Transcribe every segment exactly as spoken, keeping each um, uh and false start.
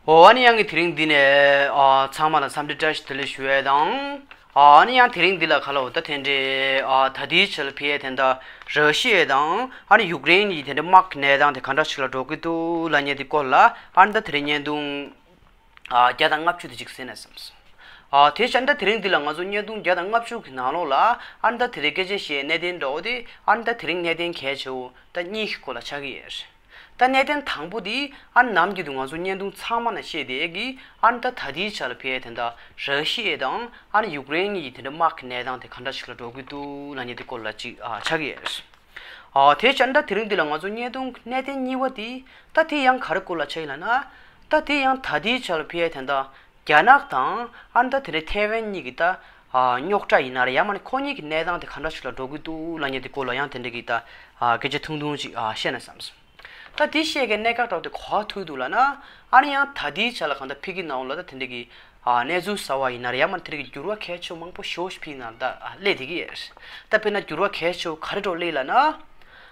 འོ་ཨ་ནི་ཡང་གི་དེ་རིང་འདི་ནས་ཨ་ཚང་མ་ལ་འཚམས་འདྲི་བཀྲ་ཤིས་བདེ་ལེགས་ཞུ་ཡས་དང་། ཨ་ནི་ཡང་དེ་རིང་འདི་ལ་ག་ལ་འོ་ད་དེ་འདྲའི་ཨ་ད་ལྟའི་ཆར་ལ་ཕེ་དེ་འདྲ་ར་ཤི་ཡ་དང་ཨ་ནི་ཡུཀ་རེན་གྱི་དེ་འདྲའི་དམག་གི་གནས་སྟངས་དེ་ག་འདྲ་ཞིག་ལ་འགྲོ་གི་འདུག་ལབ་མཁན་དེ་སྐོར་ལ་ཨ་ནི་ད་དེ་རིང་བརྙན་ཐུང་ཨ་བརྒྱ་དང་ལྔ་བཅུ་དེ་ཅིག་གཟིགས་ན་བསམ་སོང་། ཨ་དེ་བྱས་ན་ད་དེ་རིང་འདི་ལ་ང་ཚོ་བརྙན་ཐུང་བརྒྱ་དང་ལྔ་བཅུ་གི་ནང་ལོགས་ལ་ཨ་ནི་ད་དེ་རིང་སྐད་ཆ་བཤད་གནད་དོན་འདྲ་བོ་དེ་ཨ་ནི་ད་དེ་རིང་གནད་དོན་གལ་ཆེ་བོ་ད་གཉིས་ཀྱི་སྐོར་ལ་ཆགས་ཀྱི་ཡོད་རེད། ད་གནད་དོན་དང་པོ་དེ་ཨ་ནི་ནམ་རྒྱུན་དུ་ང་ཚོ་བརྙན་ཐུང་ཚང་མ་ནང་བཤད་བསྡད་ཀྱི་ཨ་ནི་ད་ད་ལྟའི་ཆར་ལ་ཕེ་དེ་འདྲ་ར་ཤི་ཡ་དང་ཨ་ནི་ཡུཀ་རེན་གཉིས་ཀྱི་དེ་འདྲ་དམག་གི་གནས་སྟངས་དེ་ག་འདྲ་ཞིག་ལ་འགྲོ་གི་འདུག་ལབ་མཁན་དེ་སྐོར་ལ་ཅིག་ཨ་ཆགས་ཀྱི་ཡོད་རེད། ཨ་དེ་བྱས་ན་ད་དེ་རིང་འདི་ལ་ང་ཚོ་བརྙན་ཐུང་གནད་དོན་གཉིས་པ་དེ་ད་དེ་ཡང་ག་རེ་སྐོར་ལ་ཆགས་ཡིན་ལབ་ན། ད་དེ་ཡང་ད་ལྟའི་ཆར་ལ་ཕེ་དེ་འདྲ་རྒྱ་ནག་དང་ཨ་ནི་ད་དེ་འདྲའི་ཐའེ་ཝན་གཉིས་ཀྱི་ད་ཨ་རྙོག་དྲ་ཡིན་ན་རེད་ཡང་མ་ནི་ཁོ་གཉིས་ཀྱི་གནས་སྟངས་དེ་ག་འདྲ་ཞིག་ལ་འགྲོ་གི་འདུག་ལབ་མཁན་དེ་སྐོར་ལ་ཡང་དེ་འདྲ་གི་ད་ཨ་སྐད་ཆ་ཐུང་ཐུང་ཅིག་ཨ་བཤད་ན་བསམ་སོང་། ད་དེ་བཤད་མཁན་གནད་འགག་འདྲ་བོ་དེ་ག་པར་ཐུག་འདུག་ལབ་ན། ཨ་ནི་ཡང་ད་ལྟའི་ཆ་ལ་གང་ལྟར་ཕ་གི་ནང་ལ་ད་དེ་འདྲ་གི་ཨ་གནས་ཚུལ་གསར་པ་ཡིན་ན་རེད་ཡང་མ་ནི་དེ་འདྲ་གི་འགྱུར་བ་གལ་ཆེ་བོ་མང་པོ་ཞེ་པོ་ཞིག་ཕ་གི་ནང་ལ་ད་ཨ་སླེབས་བསྡད་ཀྱི་ཡོད་རེད། ད་དཔེར་ན་འགྱུར་བ་གལ་ཆེ་བོ་ག་རེ་འདྲ་བོ་སླེབས་ལབ་ན།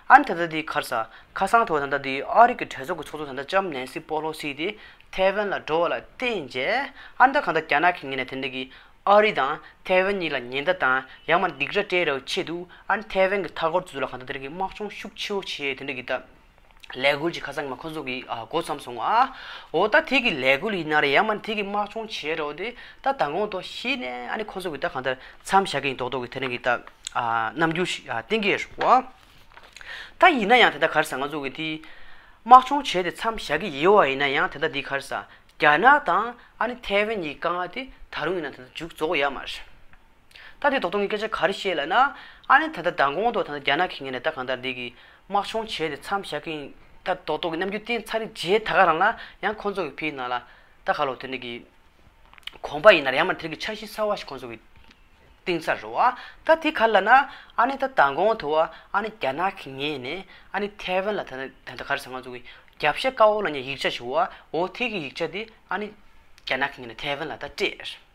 ཨ་ནི་ད་ལྟ་དེ་ག་རེ་ཟེར་ཁ་སང་ཐོག་ད་ལྟ་དེ་ཨ་རི་གི་གྲོས་ཚོགས་ཀྱི་ཚོགས་གཙོ་ད་ལྟ་ལྕམ་ནན་སི་པོ་ལོ་སི་དེ་ཐའེ་ཝན་ལ་འགྲོ་བ་ལ་བརྟེན་བྱས་ཨ་ནི་ད་གང་ལྟར་རྒྱ་ནག་གི་ངོས་ནས་དེ་འདྲ་གི་ཨ་རི་དང་ཐའེ་ཝན་གཉིས་ལ་ཉེན་བརྡ་དང་ཡང་མ་སྡིགས་ར་སྤྲད་རོགས་ཆེད་དུ་ཨ་ནི་ཐའེ་ཝན་གྱི་མཐའ་འཁོར་དེ་ཚོ་ལ་གང་ལྟར་དེ་འདྲ་གི་དམག་སྦྱོང་ཤུགས་ཆེ་བོ་བྱས་དེ་འདྲ་གི་ད་ལས་འགུལ་ཅིག་ཁ་སང་མ་ཁོ་ཚོ་གིས་ཨ་འགོ་བརྩམས་སོང་ཨ། འོ་ད་དེ་གི་ལས་འགུལ་ཡིན་ན་རེད་ཡང་མ་དེ་གི་དམག་སྦྱོང་བྱས་རོགས་དེ་ད་མདང་དགོང་ཐོག་གཞི་ནས་ཨ་ནི་ཁོ་ཚོ་གིས་ད་གང་ལྟར་མཚམས་བཞག་གི་ཡིན་མདོག་མདོག་གི་དེ་འདྲ་གི་ད་ཨ་རྣམ་འགྱུར་ཞིག་ཨ་བསྟན་གྱི་ཡོད་རེད་བ། ད་ཡིན་ན་ཡང་དེ་ད་ག་རེ་ཟེར་ང་ཚོ་གི་དེ་དམག་སྦྱོང་བྱས་ཏེ་མཚམས་བཞག་གི་ཡོད་པ་ཡིན་ན་ཡང་དེ་ད་དེ་ག་རེ་ཟེར་རྒྱ་ནག་དང་ཨ་ནི་ཐའེ་ཝན་གཉིས་དཀའ་ངལ་དེ་ད་རུང་ཡིན་ན་དེ་ད་མཇུག་རྫོགས་ཡོད་མ་རེད། ད་དེ་རྡོག་རྡོག་གི་སྐད་ཆ་ག་རེ་བཤད་ལབ་ན། ཨ་ནི་ད་ལྟ་མདང་དགོང་དུ་ད་ལྟ་རྒྱ་ནག་གི་ངོས་ནས་ད་གང་ལྟར་འདི་གི་དམག་སྦྱོང་བྱས་ཏེ་མཚམས་བཞག་གིན་ད་རྡོག་རྡོག་གི་རྣམ་འགྱུར་བསྟན་ཚར་རྗེས་ད་ག་རང་ལ་ཡང་ཁོང་ཚོ་གི་ཕི་ནང་ལ་ད་ག་ལོ་དེ་འདྲ་གི་གོམ་པ་ཡིན་ན་ཡང་མ་དེ་གི་འཆར་གཞི་གསར་བ་ཞིག་ཁོང་ཚོ་གི་བཏིང་ཚར་རེད་བ། ད་དེ་ག་ལབ་ན། ཨ་ནི་ད་མདང་དགོང་དུ་བ་ཨ་ནི་རྒྱ་ནག་གི་ངོས་ནས་ཨ་ནི་ཐའེ་ཝན་ལ་ད་ད་ད་ག་རེ་ཟེར་ང་ཚོ་གི་རྒྱབ་ཤ་དཀར་པོ་ལབ་མཁན་ཡིག་ཆ་ཞིག་བ། འོ་དེ་གི་ཡིག་ཆ་དེ་ཨ་ནི་རྒྱ་ནག་གི་ངོས་ནས་ཐའེ་ཝན་ལ་ད་སྤྲད།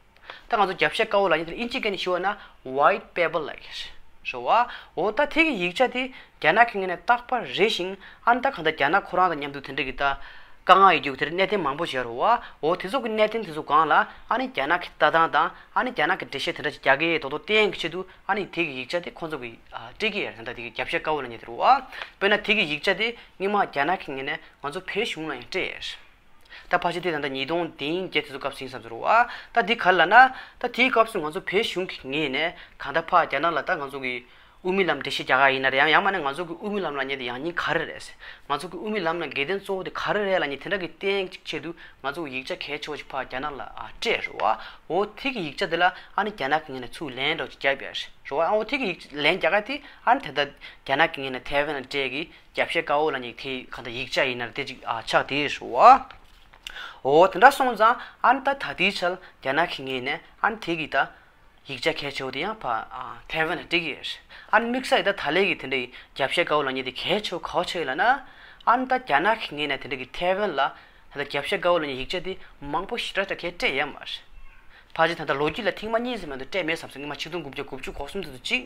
ད་ང་ཚོ་རྒྱབ་ཤ་དཀར་པོ་ལབ་མཁན་དེ་ཨིན་ཇི་སྐད་ནས་ཞུ་བ་ན་White Paper་ལབ་ཀྱི་རེད་བ། འོ་ད་དེ་གི་ཡིག་ཆ་དེ་རྒྱ་ནག་གི་ངོས་ནས་རྟག་པར་རེ་ཞིང་ཨ་ནི་ད་གང་ལྟར་རྒྱ་ནག་ཁོ་རང་དང་མཉམ་དུ་དེ་འདྲ་གི་ད་དཀའ་ངལ་ཡོད་རྒྱུ་དེ་འདྲ་གནད་དོན་མང་པོ་ཡོད་རེད་བ། འོ་དེ་ཚོ་གི་གནད་དོན་དེ་ཚོ་སྒང་ལ་ཨ་ནི་རྒྱ་ནག་གི་ལྟ་སྟངས་དང་ཨ་ནི་རྒྱ་ནག་གི་འགྲེལ་བཤད་དེ་འདྲ་ཅིག་རྒྱག་གི་ཡོད་མདོག་མདོག་བསྟན་གྱི་ཆེད་དུ་ཨ་ནི་དེ་གི་ཡིག་ཆ་དེ་ཁོང་ཚོ་གི་ཨ་སྤྲད་ཀྱི་ཡོད་རེད། ད་དེ་གི་རྒྱབ་ཤ་དཀར་པོ་ལབ་མཁན་དེ་རེད་བ། དཔེར་ན་དེ་གི་ཡིག་ཆ་དེ་སྔོན་མ་རྒྱ་ནག་གི་ངོས་ནས་ང་ཚོ་བོད་གཞུང་ལ་ཡང་སྤྲད་ཡོད་རེད། ད་ཕལ་ཆེར་དེ་ད་ལྟ་ཉིས་སྟོང་བདུན་བརྒྱད་དེ་ཚོ་སྐབས་སུ་ཡིན་བསམ་ཚུལ་རེད་བ། ད་དེ་ག་རེ་ལབ་ན། ད་དེའི་སྐབས་སུ་ང་ཚོ་བོད་གཞུང་གི་ངོས་ནས་གང་ལྟར་ཕར་རྒྱ་ནག་ལ་ད་ང་ཚོ་གི་དབུ་མའི་ལམ་འགྲེལ་བཤད་རྒྱག་ག་ཡིན་ན་རེད་ཡང་ཡང་མ་ནས་ང་ཚོ་གི་དབུ་མའི་ལམ་ལབ་མཁན་དེ་ཡང་སྙིང་ག་རེ་རེད། ང་ཚོ་གི་དབུ་མའི་ལམ་ལ་དགེ་ལྡན་གཙོ་བོ་དེ་ག་རེ་རེད་ལབ་མཁན་དེ་འདྲ་གི་བསྟན་ཆེད་དུ་ང་ཚོ་གི་ཡིག་ཆ་གལ་ཆེ་བོ་ཞིག་ཕར་རྒྱ་ནག་ལ་ཨ་སྤྲད་རེད་བ། འོ་དེ་གི་ཡིག་ཆ་དེ་ལ་ཨ་ནི་རྒྱ་ནག་གི་ངོས་ནས་ཚུར་ལན་འདྲ་བོ་ཅིག་བརྒྱབ་ཡོད་རེད་བ། འོ་དེ་གི་ཡིག་ལན་རྒྱག་ག་དེ་ཨ་ནི་ད་ལྟ་རྒྱ་ནག་གི་ངོས་ནས་ཐའེ་ཝན་ལ་སྤྲད་གི་རྒྱབ་ཤ་དཀར་པོ་ལབ་མཁན་དེ་གང་ལྟར་ཡིག་ཆ་ཡིན་ན་དེ་ཅིག་ཨ་ཆགས་དེ་རེད་བ། འོ་དེ་འདྲ་སོང་ཙང་ཨ་ནི་ད་ད་ལྟའི་ཆར་རྒྱ་ནག་གི་ངོས་ནས་ཨ་ནི་དེ་གི་ད་ཡིག་ཆ་གལ་ཆེ་བོ་དེ་ཡང་ཕར་ཨ་ཐའེ་ཝན་ལ་སྤྲད་ཀྱི་ཡོད་རེད། ཨ་ནི་དམིགས་བསལ་ཡིན་ད་ད་ལན་གི་དེ་འདྲའི་རྒྱབ་ཤ་དཀར་པོ་ལབ་མཁན་དེ་གལ་ཆེ་བོ་ག་པར་ཆགས་ཡོད་ལབ་ན། ཨ་ནི་ད་རྒྱ་ནག་གི་ངོས་ནས་དེ་འདྲ་གི་ཐའེ་ཝན་ལ་ད་ལྟ་རྒྱབ་ཤ་དཀར་པོ་ལབ་མཁན་ཡིག་ཆ་དེ་མང་པོ་ཞེ་དྲག་ཅིག་གས་སྤྲད་ཡོད་མ་རེད། ཕལ་ཆེར་ད་ལྟ་ལོ་རྒྱུས་ལ་ཐེངས་མ་གཉིས་ཙམ་མ་གཏོགས་སྤྲད་མེད་བསམ་སོང་། སྔོན་མ་ཆིག་སྟོང་དགུ་བརྒྱ་དགུ་བཅུ་གོ་གསུམ་དེ་ཚོ་གཅིག་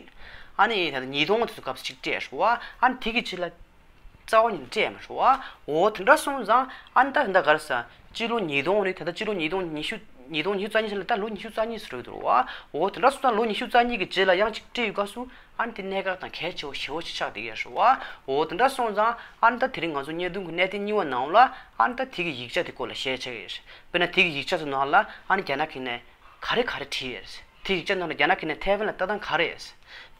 ཨ་ནི་ད་ལྟ་ཉིས་སྟོང་དེ་ཚོ་སྐབས་སུ་གཅིག་སྤྲད་རེད་བ། ཨ་ནི་དེ་གི་རྗེས་ལ་རྩ་བ་ཉིད་ནས་སྤྲད་ཡོད་མ་རེད་བ། འོ་དེ་འདྲ་སོང་ཙང་ཨ་ནི་ད་ད་ལྟ་ག་རེ་ཟེར་སྤྱི་ལོ་ཉིས་སྟོང་རེད། ད་ལྟ་སྤྱི་ལོ་ཉིས་སྟོང་ཉི་ཤུ་ཉིས་སྟོང་ཉི་ཤུ་རྩ་གཉིས་ཟེར་ལ་ད་ལོ་ཉི་ཤུ་རྩ་གཉིས་ཟེར་རེད་འདུག་བ། འོ་དེ་འདྲ་སོང་ཙང་ལོ་ཉི་ཤུ་རྩ་གཉིས་ཀྱི་རྗེས་ལ་ཡང་གཅིག་སྤྲད་ཡོད་སྐབས་སུ་ཨ་ནི་དེ་གནད་འགག་དང་གལ་ཆེ་བོ་ཞེ་བོ་ཅིག་ཆགས་བསྡད་ཡོད་རེད་བ། འོ་དེ་འདྲ་སོང་ཙང་ཨ་ནི་ད་དེ་རིང་ང་ཚོ་བརྙན་ཐུང་གི་གནད་དོན་གཉིས་པ་ནང་ལ་ཨ་ནི་ད་དེ་གི་ཡིག་ཆ་དེ་སྐོར་ལ་བཤད་ཆོག་གི་རེད། དཔེར་ན་དེ་གི་ཡིག་ཆ་ཚོ་ནང་ལ་ཨ་ནི་རྒྱ་ནག་གི་ནས་ག་རེ་ག་རེ་བྲིས་ཡོད་རེད། དེ་ཡིག་ཆ་ནང་ལ་རྒྱ་ནག་གི་ནས་ཐའེ་ཝན་ལ་ལྟ་སྟངས་ག་རེ་ཡོད་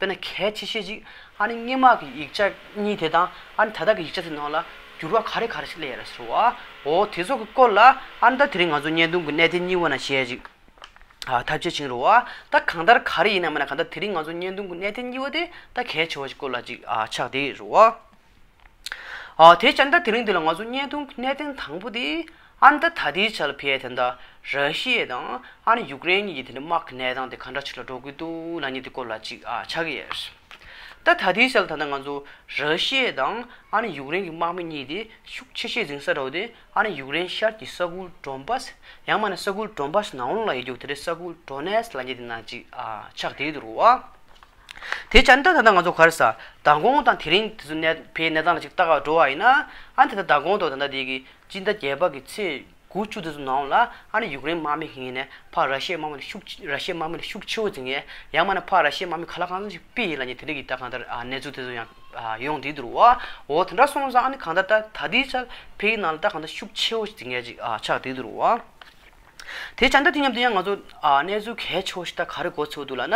རེད། དཔེར་ན་གལ་ཆེ་ཤོས་ཅིག་ཨ་ནི་སྔོན་མ་གི་ཡིག་ཆ་གཉིས་དེ་དང་ཨ་ནི་ད་ལྟ་གི་ཡིག་ཆ་དེ་ནང་ལ་འགྱུར་བ་ག་རེ་ག་རེ་ཞིག་སླེབས་ཡོད་རེད་ཟེར་བ། འོ་དེ་ཚོ་གི་སྐོར་ལ་ཨ་ནི་ད་དེ་རིང་ང་ཚོ་བརྙན་ཐུང་གི་གནད་དོན་གཉིས་པ་ནང་བཤད་ཅིག་ཨ་ཐབས་ཤེས་བྱེད་ཀྱི་རེད་བ། ད་གང་ལྟར་ག་རེ་ཡིན་ན་མིན་ན་གང་ལྟར་དེ་རིང་ང་ཚོ་བརྙན་ཐུང་གི་གནད་དོན་གཉིས་པ་དེ་ད་གལ་ཆེ་བ་ཞིག་སྐོར་ལ་ཅིག་ཨ་ཆགས་བསྡད་ཡོད་རེད་བ། ཨ་དེ་བྱས་ན་ད་དེ་རིང་འདི་ལ་ང་ཚོ་བརྙན་ཐུང་གི་གནད་དོན་དང་པོ་དེ་ཨ་ནི་ད་ད་ལྟའི་ཆར་ལ་ཕེ་དེ་འདྲ་ར་ཤི་ཡ་དང་ཨ་ནི་ཡུཀ་རེན་གཉིས་ཀྱི་དེ་འདྲ་དམག་གི་གནས་སྟངས་དེ་ག་འདྲ་ཞིག་ལ་འགྲོ་གི་འདུག་ལབ་མཁན་དེ་སྐོར་ལ་ཅིག་ཨ་ཆགས་ཀྱི་ཡོད་རེད། ད་ད་ལྟའི་ཆར་ལ་ད་ལྟ་ང་ཚོ་ར་ཤི་ཡ་དང་ཨ་ནི་ཡུཀ་རེན་གྱི་དམག་མི་གཉིས་དེ་ཤུགས་ཆེ་ཤོས་འཛིང་ས་འདྲ་བོ་དེ་ཨ་ནི་ཡུཀ་རེན་ཤར་གྱི་ས་ཁུལ་ཌོན་པཱས་ཡང་མིན་ན་ས་ཁུལ་ཌོན་པཱས་ནང་ལོགས་ལ་ཡོད་རྒྱུ་དེ་འདྲའི་ས་ཁུལ་ཌོ་ནེ་སི་ལབ་མཁན་དེ་ནང་ཅིག་ཨ་ཆགས་བསྡད་ཀྱི་འདུག་བ། དེ་བྱས་ན་ད་ད་ལྟ་ང་ཚོ་ག་རེ་ཟེར་མདང་དགོང་དང་དེ་རིང་དེ་ཚོ་གནས་ཕེ་གནས་སྟངས་ལ་ཅིག་ལྟ་ག་འགྲོ་བ་ཡིན་ན་ཨ་ནི་ད་ལྟ་མདང་དགོང་དང་ད་ལྟ་དེ་གི་སྤྱི་ཟླ་བརྒྱད་པ་གི་ཚེས་ དགུ་བཅུ་དེ་ཚོ་ནང་ལ་ཨ་ནི་ཡུཀ་རེན་དམག་མི་ཡིན་ནས་ཕར་ར་ཤི་ཡའི་དམག་མི་ལ་ཤུགས་ར་ཤི་ཡའི་དམག་མི་ལ་ཤུགས་ཆེ་བོ་འཛིན་ཡས་ཡང་མིན་ན་ཕར་ར་ཤི་ཡའི་དམག་མི་ག་ལ་གང་འཚམ་ཞིག་ཕུད་ཡས་ལབ་མཁན་དེ་འདྲ་གི་ད་གང་ལྟར་གནས་ཚུལ་དེ་ཚོ་ཡང་ཡོང་བསྡད་འདུག་རེད་བ། འོ་དེ་འདྲ་སོང་ཙང་ཨ་ནི་གང་ལྟར་ད་ད་ལྟའི་ཆར་ཕ་གིའི་ནང་ལ་ད་གང་ལྟར་ཤུགས་ཆེ་བོ་ཞིག་འཛིན་ཡས་ཅིག་ཆགས་བསྡད་འདུག་རེད་བ། དེ་བྱས་ད་དེ་མཉམ་དུ་ཡང་ང་ཚོ་གནས་ཚུལ་གལ་ཆེ་བོ་ཞིག་ད་ག་རེ་གོ་ཚོད་འདུག་ལབ་ན།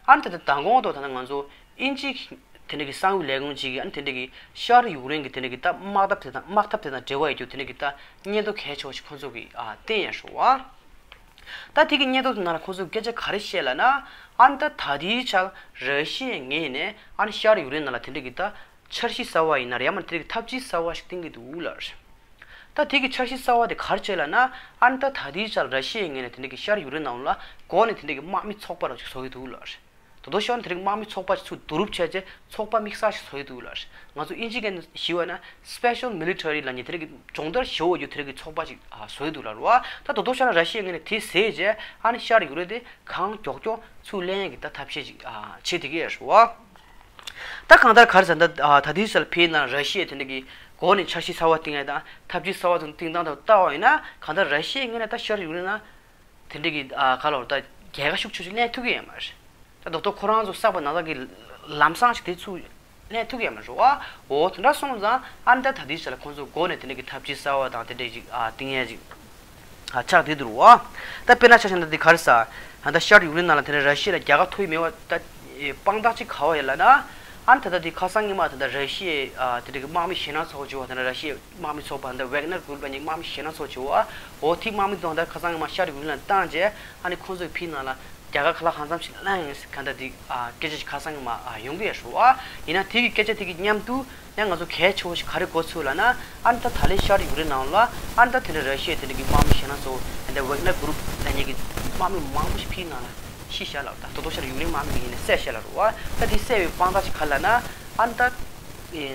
ཨ་ནི་ད་ལྟ་མདང་དགོང་ཐོག་ད་ལྟ་ང་ཚོ་དབྱིན་ཇི་དེ་འདྲ་གི་གསང་བའི་ལས་ཁུངས་གཅིག་གིས་ཨ་ནི་དེ་འདྲ་གི་ཤར་ཡུཀ་རེན་གྱི་དེ་འདྲ་གི་ད་དམག་འཐབ་དེ་དང་དམག་འཐབ་དེ་དང་འབྲེལ་བ་ཡོད་རྒྱུ་དེ་འདྲ་གི་ད་སྙན་ཐོ་གལ་ཆེ་བོ་ཞིག་ཁོང་ཚོ་གིས་བཏོན་ཡོད་རེད་བ། ད་དེ་གི་སྙན་ཐོ་དེ་ནང་ལ་ཁོང་ཚོས་སྐད་ཆ་ག་རེ་བཤད་ལབ་ན། ཨ་ནི་ད་ད་ལྟའི་ཆར་ར་ཤི་ཡའི་ངོས་ནས་ཨ་ནི་ཤར་ཡུཀ་རེན་ནང་ལ་དེ་འདྲ་གི་ད་འཆར་གཞི་གསར་བ་ཡིན་ན་རེད་ཡང་མིན་ན་དེ་འདྲ་གི་ཐབས་ཇུས་གསར་བ་ཞིག་བཏིང་གི་འདུག་ལབ་རེད། ད་དེ་གི་འཆར་གཞི་གསར་བ་དེ་ག་རེ་བྱས་ལབ་ན། ཨ་ནི་ད་ད་ལྟའི་ཆར་ར་ཤི་ཡའི་ངོས་ནས་དེ་འདྲ་གི་ཤར་ཡུཀ་རེན་ནང་ལ་འགོ་ནས་དེ་འདྲ་གི་དམག་མི་ཚོགས་པ་རུ་ཅིག་བཟོ་གི་འདུག་ལབ་རེད། ད་དུང་ཤོར་ནས་དེ་རིང་དམག་མི་ཚོགས་པ་ཞིག་ཚུར་བསྡུ་རུབ་བྱས་རྗེས་ཚོགས་པ་དམིགས་བསལ་ཞིག་བཟོ་ཡི་འདུག་ལབ། ང་ཚོ་དབྱིན་ཇི་སྐད་ནས་ཞུས་པ་ན་special military ལབ་མཁན་དེ་རིང་གི་སྦྱོང་བརྡར་ཞེ་པོ་ཡོད་དེ་རིང་གི་ཚོགས་པ་ཞིག་བཟོ་ཡི་འདུག་ལབ་རེད་བ། ད་ད་དུང་ཤོར་ན་ར་ཤི་ཡའི་ངོས་ནས་དེ་ཟེར་རྗེས་ཨ་ནི་ཤར་ཡུཀ་རེན་དེ་གང་མགྱོགས་མགྱོགས་ཚུར་ལེན་ཡས་ཀྱི་ད་ཐབས་ཤེས་ཅིག་བྱེད་བསྡད་ཀྱི་ཡོད་རེད་བ། ད་གང་ལྟར་ག་རེ་ཟེར་ན་ད་ད་ལྟའི་ཆར་ཕ་གིའི་ནང་ར་ཤི་ཡས་དེ་འདྲ་གི་འགོ་ནས་འཆར་གཞི་གསར་བ་བཏིང་ཡས་དང་ཐབས་ཇུས་གསར་བ་དང་བཏིང་སྟངས་དང་ལྟ་བ་ཡིན་ན་གང་ལྟར་ར་ཤི་ཡའི་ངོས་ནས་ད་ཤར་ཡུཀ་རེན་ནང་དེ་འདྲ་གི་ཨ་ག་ལབ་རེད་ད་རྒྱལ་ཁ་ཤུགས་ཆེ་ཤོས་ལེན་ཐུབ་ཀྱི་ཡོད་མ་རེད། ད་རྡོག་རྡོག་ཁོ་རང་ཚོ་བསགས་པ་ན་ཚ་གི་ལམ་སང་ཞིག་དེ་ཚུར་ལེན་ཐུབ་ཀྱི་ཡོད་མ་རེད་བ། འོ་དེ་འདྲ་སོང་ཙང་ཨ་ནི་ད་ད་ལྟའི་ཆ་ལ་ཁོང་ཚོ་འགོ་ནས་དེ་འདྲ་གི་ཐབས་ཇུས་གསར་བ་དང་དེ་འདྲ་ཞིག་ཨ་བཏིང་ཡས་ཅིག་ཨ་ཆགས་བསྡད་འདུག་རེད་བ། ད་དཔེར་ན་ཆ་བཞག་ན་དེ་ག་རེ་ཟེར། ད་ལྟ་ཤར་ཡུཀ་རེན་ནང་ལ་དེ་འདྲ་ར་ཤི་ཡ་ལ་རྒྱལ་ཁ་ཐོབ་ཡོད་མེད་པ་ད་དཔང་རྟགས་ཅིག་ག་བ་ཡོད་ལབ་ན། ཨ་ནི་ད་ལྟ་དེ་ཁ་སང་ཉི་མ་ད་ལྟ་ར་ཤི་ཡའི་ཨ་དེ་འདྲ་གི་དམག་མི་ཞེད་སྣང་ཚ་བོ་བྱུང་བ་དེ་འདྲ་ར་ཤི་ཡའི་དམག་མི་ཚོགས་པ་ད་ལྟ་ཝེག་ནར་གུ་རུབ་ལབ་མཁན་དམག་མི་ཞེད་སྣང་ཚ་བོ་བྱུང་བ། འོ་དེ་དམག་མི་དང་ད་ཁ་སང་ཉི་མ་ཤར་ཡུཀ་རེན་ལ་བཏང་རྗེས་ཨ་ནི་ཁོང་ཚོས་ཕ་གིའི་ནང་ལ་རྒྱལ་ཁ་ག་ལ་གང་འཚམ་ཞིག་བླངས་ཡིན་ག་འདྲ་འདི་ཨ་སྐད་ཆ་ཞིག་ཁ་སང་ཉི་མ་ཨ་ཡོང་གི་ཡོད་རེད་བ། ཡིན་ན་དེ་གི་སྐད་ཆ་དེ་གི་མཉམ་དུ་ཡང་ང་ཚོ་གལ་ཆེ་བོ་ཞིག་ག་རེ་གོ་ཚུལ་ལབ་ན། ཨ་ནི་ད་ད་ལན་ཤར་ཡུཀ་རེན་ནང་ལ་ཨ་ནི་ད་དེ་འདྲ་ར་ཤི་ཡའི་དེ་འདྲ་གི་དམག་མི་ཞེད་སྣང་ཚ་བོ་ད་ལྟ་ཝེག་ནར་གུ་རུབ་ལབ་མཁན་གི་དམག་མི་མང་པོ་ཞིག་ཕ་གིའི་ནང་ལ་ཤི་ཤག་ལབ། ད་ད་ལྟ་ཤར་ཡུཀ་རེན་དམག་མི་ཡིན་ནས་བསད་ཤག་ལབ་རེད་བ། ད་དེ་བསད་པའི་དཔང་རྟགས་ཞིག་ག་རེ་ལབ་ན། ཨ་ནི་ད་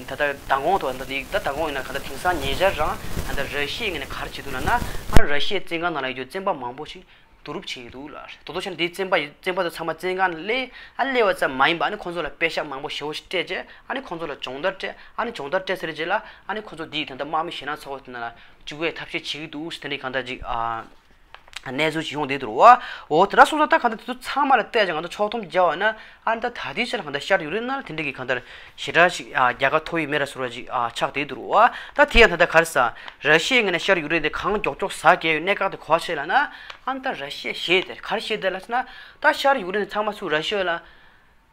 ད་ལྟ་མདང་དགོང་ཐོག་ད་ལྟ་དེ་ད་མདང་དགོང་ཡིན་ན་ག་ད་དེང་སང་ཉེ་ཆར་རང་ད་ལྟ་ར་ཤི་ཡའི་ངོས་ནས་ག་རེ་བྱེད་འདུག་ལབ་ན། ཨ་ནི་ར་ཤི་ཡའི་བཙོན་ཁང་ནང་ལ་ཡོད་རྒྱུ་བཙོན་པ་མང་པོ་ཞིག་བསྡུ་རུབ་བྱེད་ཀྱི་འདུག་ལབ་རེད། ད་ལྟ་ཆ་ནས་འདིའི་བཙོན་པ་ཡི་བཙོན་པ་ཚོ་ཚང་མ་བཙོན་ཁང་ནང་སླེབས། ཨ་ནི་སླེབས་པ་ཙམ་མ་ཡིན་པ་ཨ་ནི་ཁོང་ཚོ་ལ་པེ་ཤག་མང་པོ་ཞེ་པོ་ཞིག་སྤྲད་རྗེས་ཨ་ནི་ཁོང་ཚོ་ལ་སྦྱོང་བརྡར་སྤྲད། ཨ་ནི་སྦྱོང་བརྡར་སྤྲད་ཚར་རྗེས་ལ་ཨ་ནི་ཁོང་ཚོ་འདིའི་ད་ལྟ་དམག་མི་ཞེད་སྣང་ཚ་བོ་དེ་ནང་ལ་བཅུག་པའི་ཐབས་ཤེས་བྱེད་ཀྱི་འདུག་ཟེར་དེ་འདྲའི་གང་ལྟར་ཅིག་ཨ་གནས་ཚུལ་ཅིག་ཡོང་བསྡད་འདུག་རེད་བ། འོ་དེ་འདྲ་སོང་ཙང་ད་གང་ལྟར་དེ་ཚོ་ཚང་མ་ལ་བལྟས་ཀྱང་ང་ཚོ་ཕྱོགས་བསྡོམས་བརྒྱབ་པ་ན་ཨ་ནི་ད་ད་ལྟའི་ཆར་གང་ལྟར་ཤར་ཡུཀ་རེན་ནང་ལ་དེ་འདྲའི་གི་གང་ལྟར་ཞེ་དྲག་ཅིག་ཨ་རྒྱལ་ཁ་ཐོབ་ཡོད་མེད་ར་ཟེར་བ་ཅིག་ཨ་ཆགས་བསྡད་འདུག་རེད་བ། ད་དེ་ཡང་ད་ལྟ་ག་རེ་ཟེར། ར་ཤི་ཡའི་ངོས་ནས་ཤར་ཡུཀ་རེན་དེ་གང་མགྱོགས་མགྱོགས་ཟ་གལ་ཡོད་གནད་འགག་དེ་ག་བ་ཆེ་ལབ་ན། ཨ་ནི་ད་ར་ཤི་ཡ་ཞེད་དེ་ག་རེ་ཞེད་དེ་ལབ་ཟེར་ན། ད་ཤར་ཡུཀ་རེན་ཚང་མ་ཚུར་ར་ཤི་ཡ་ལ་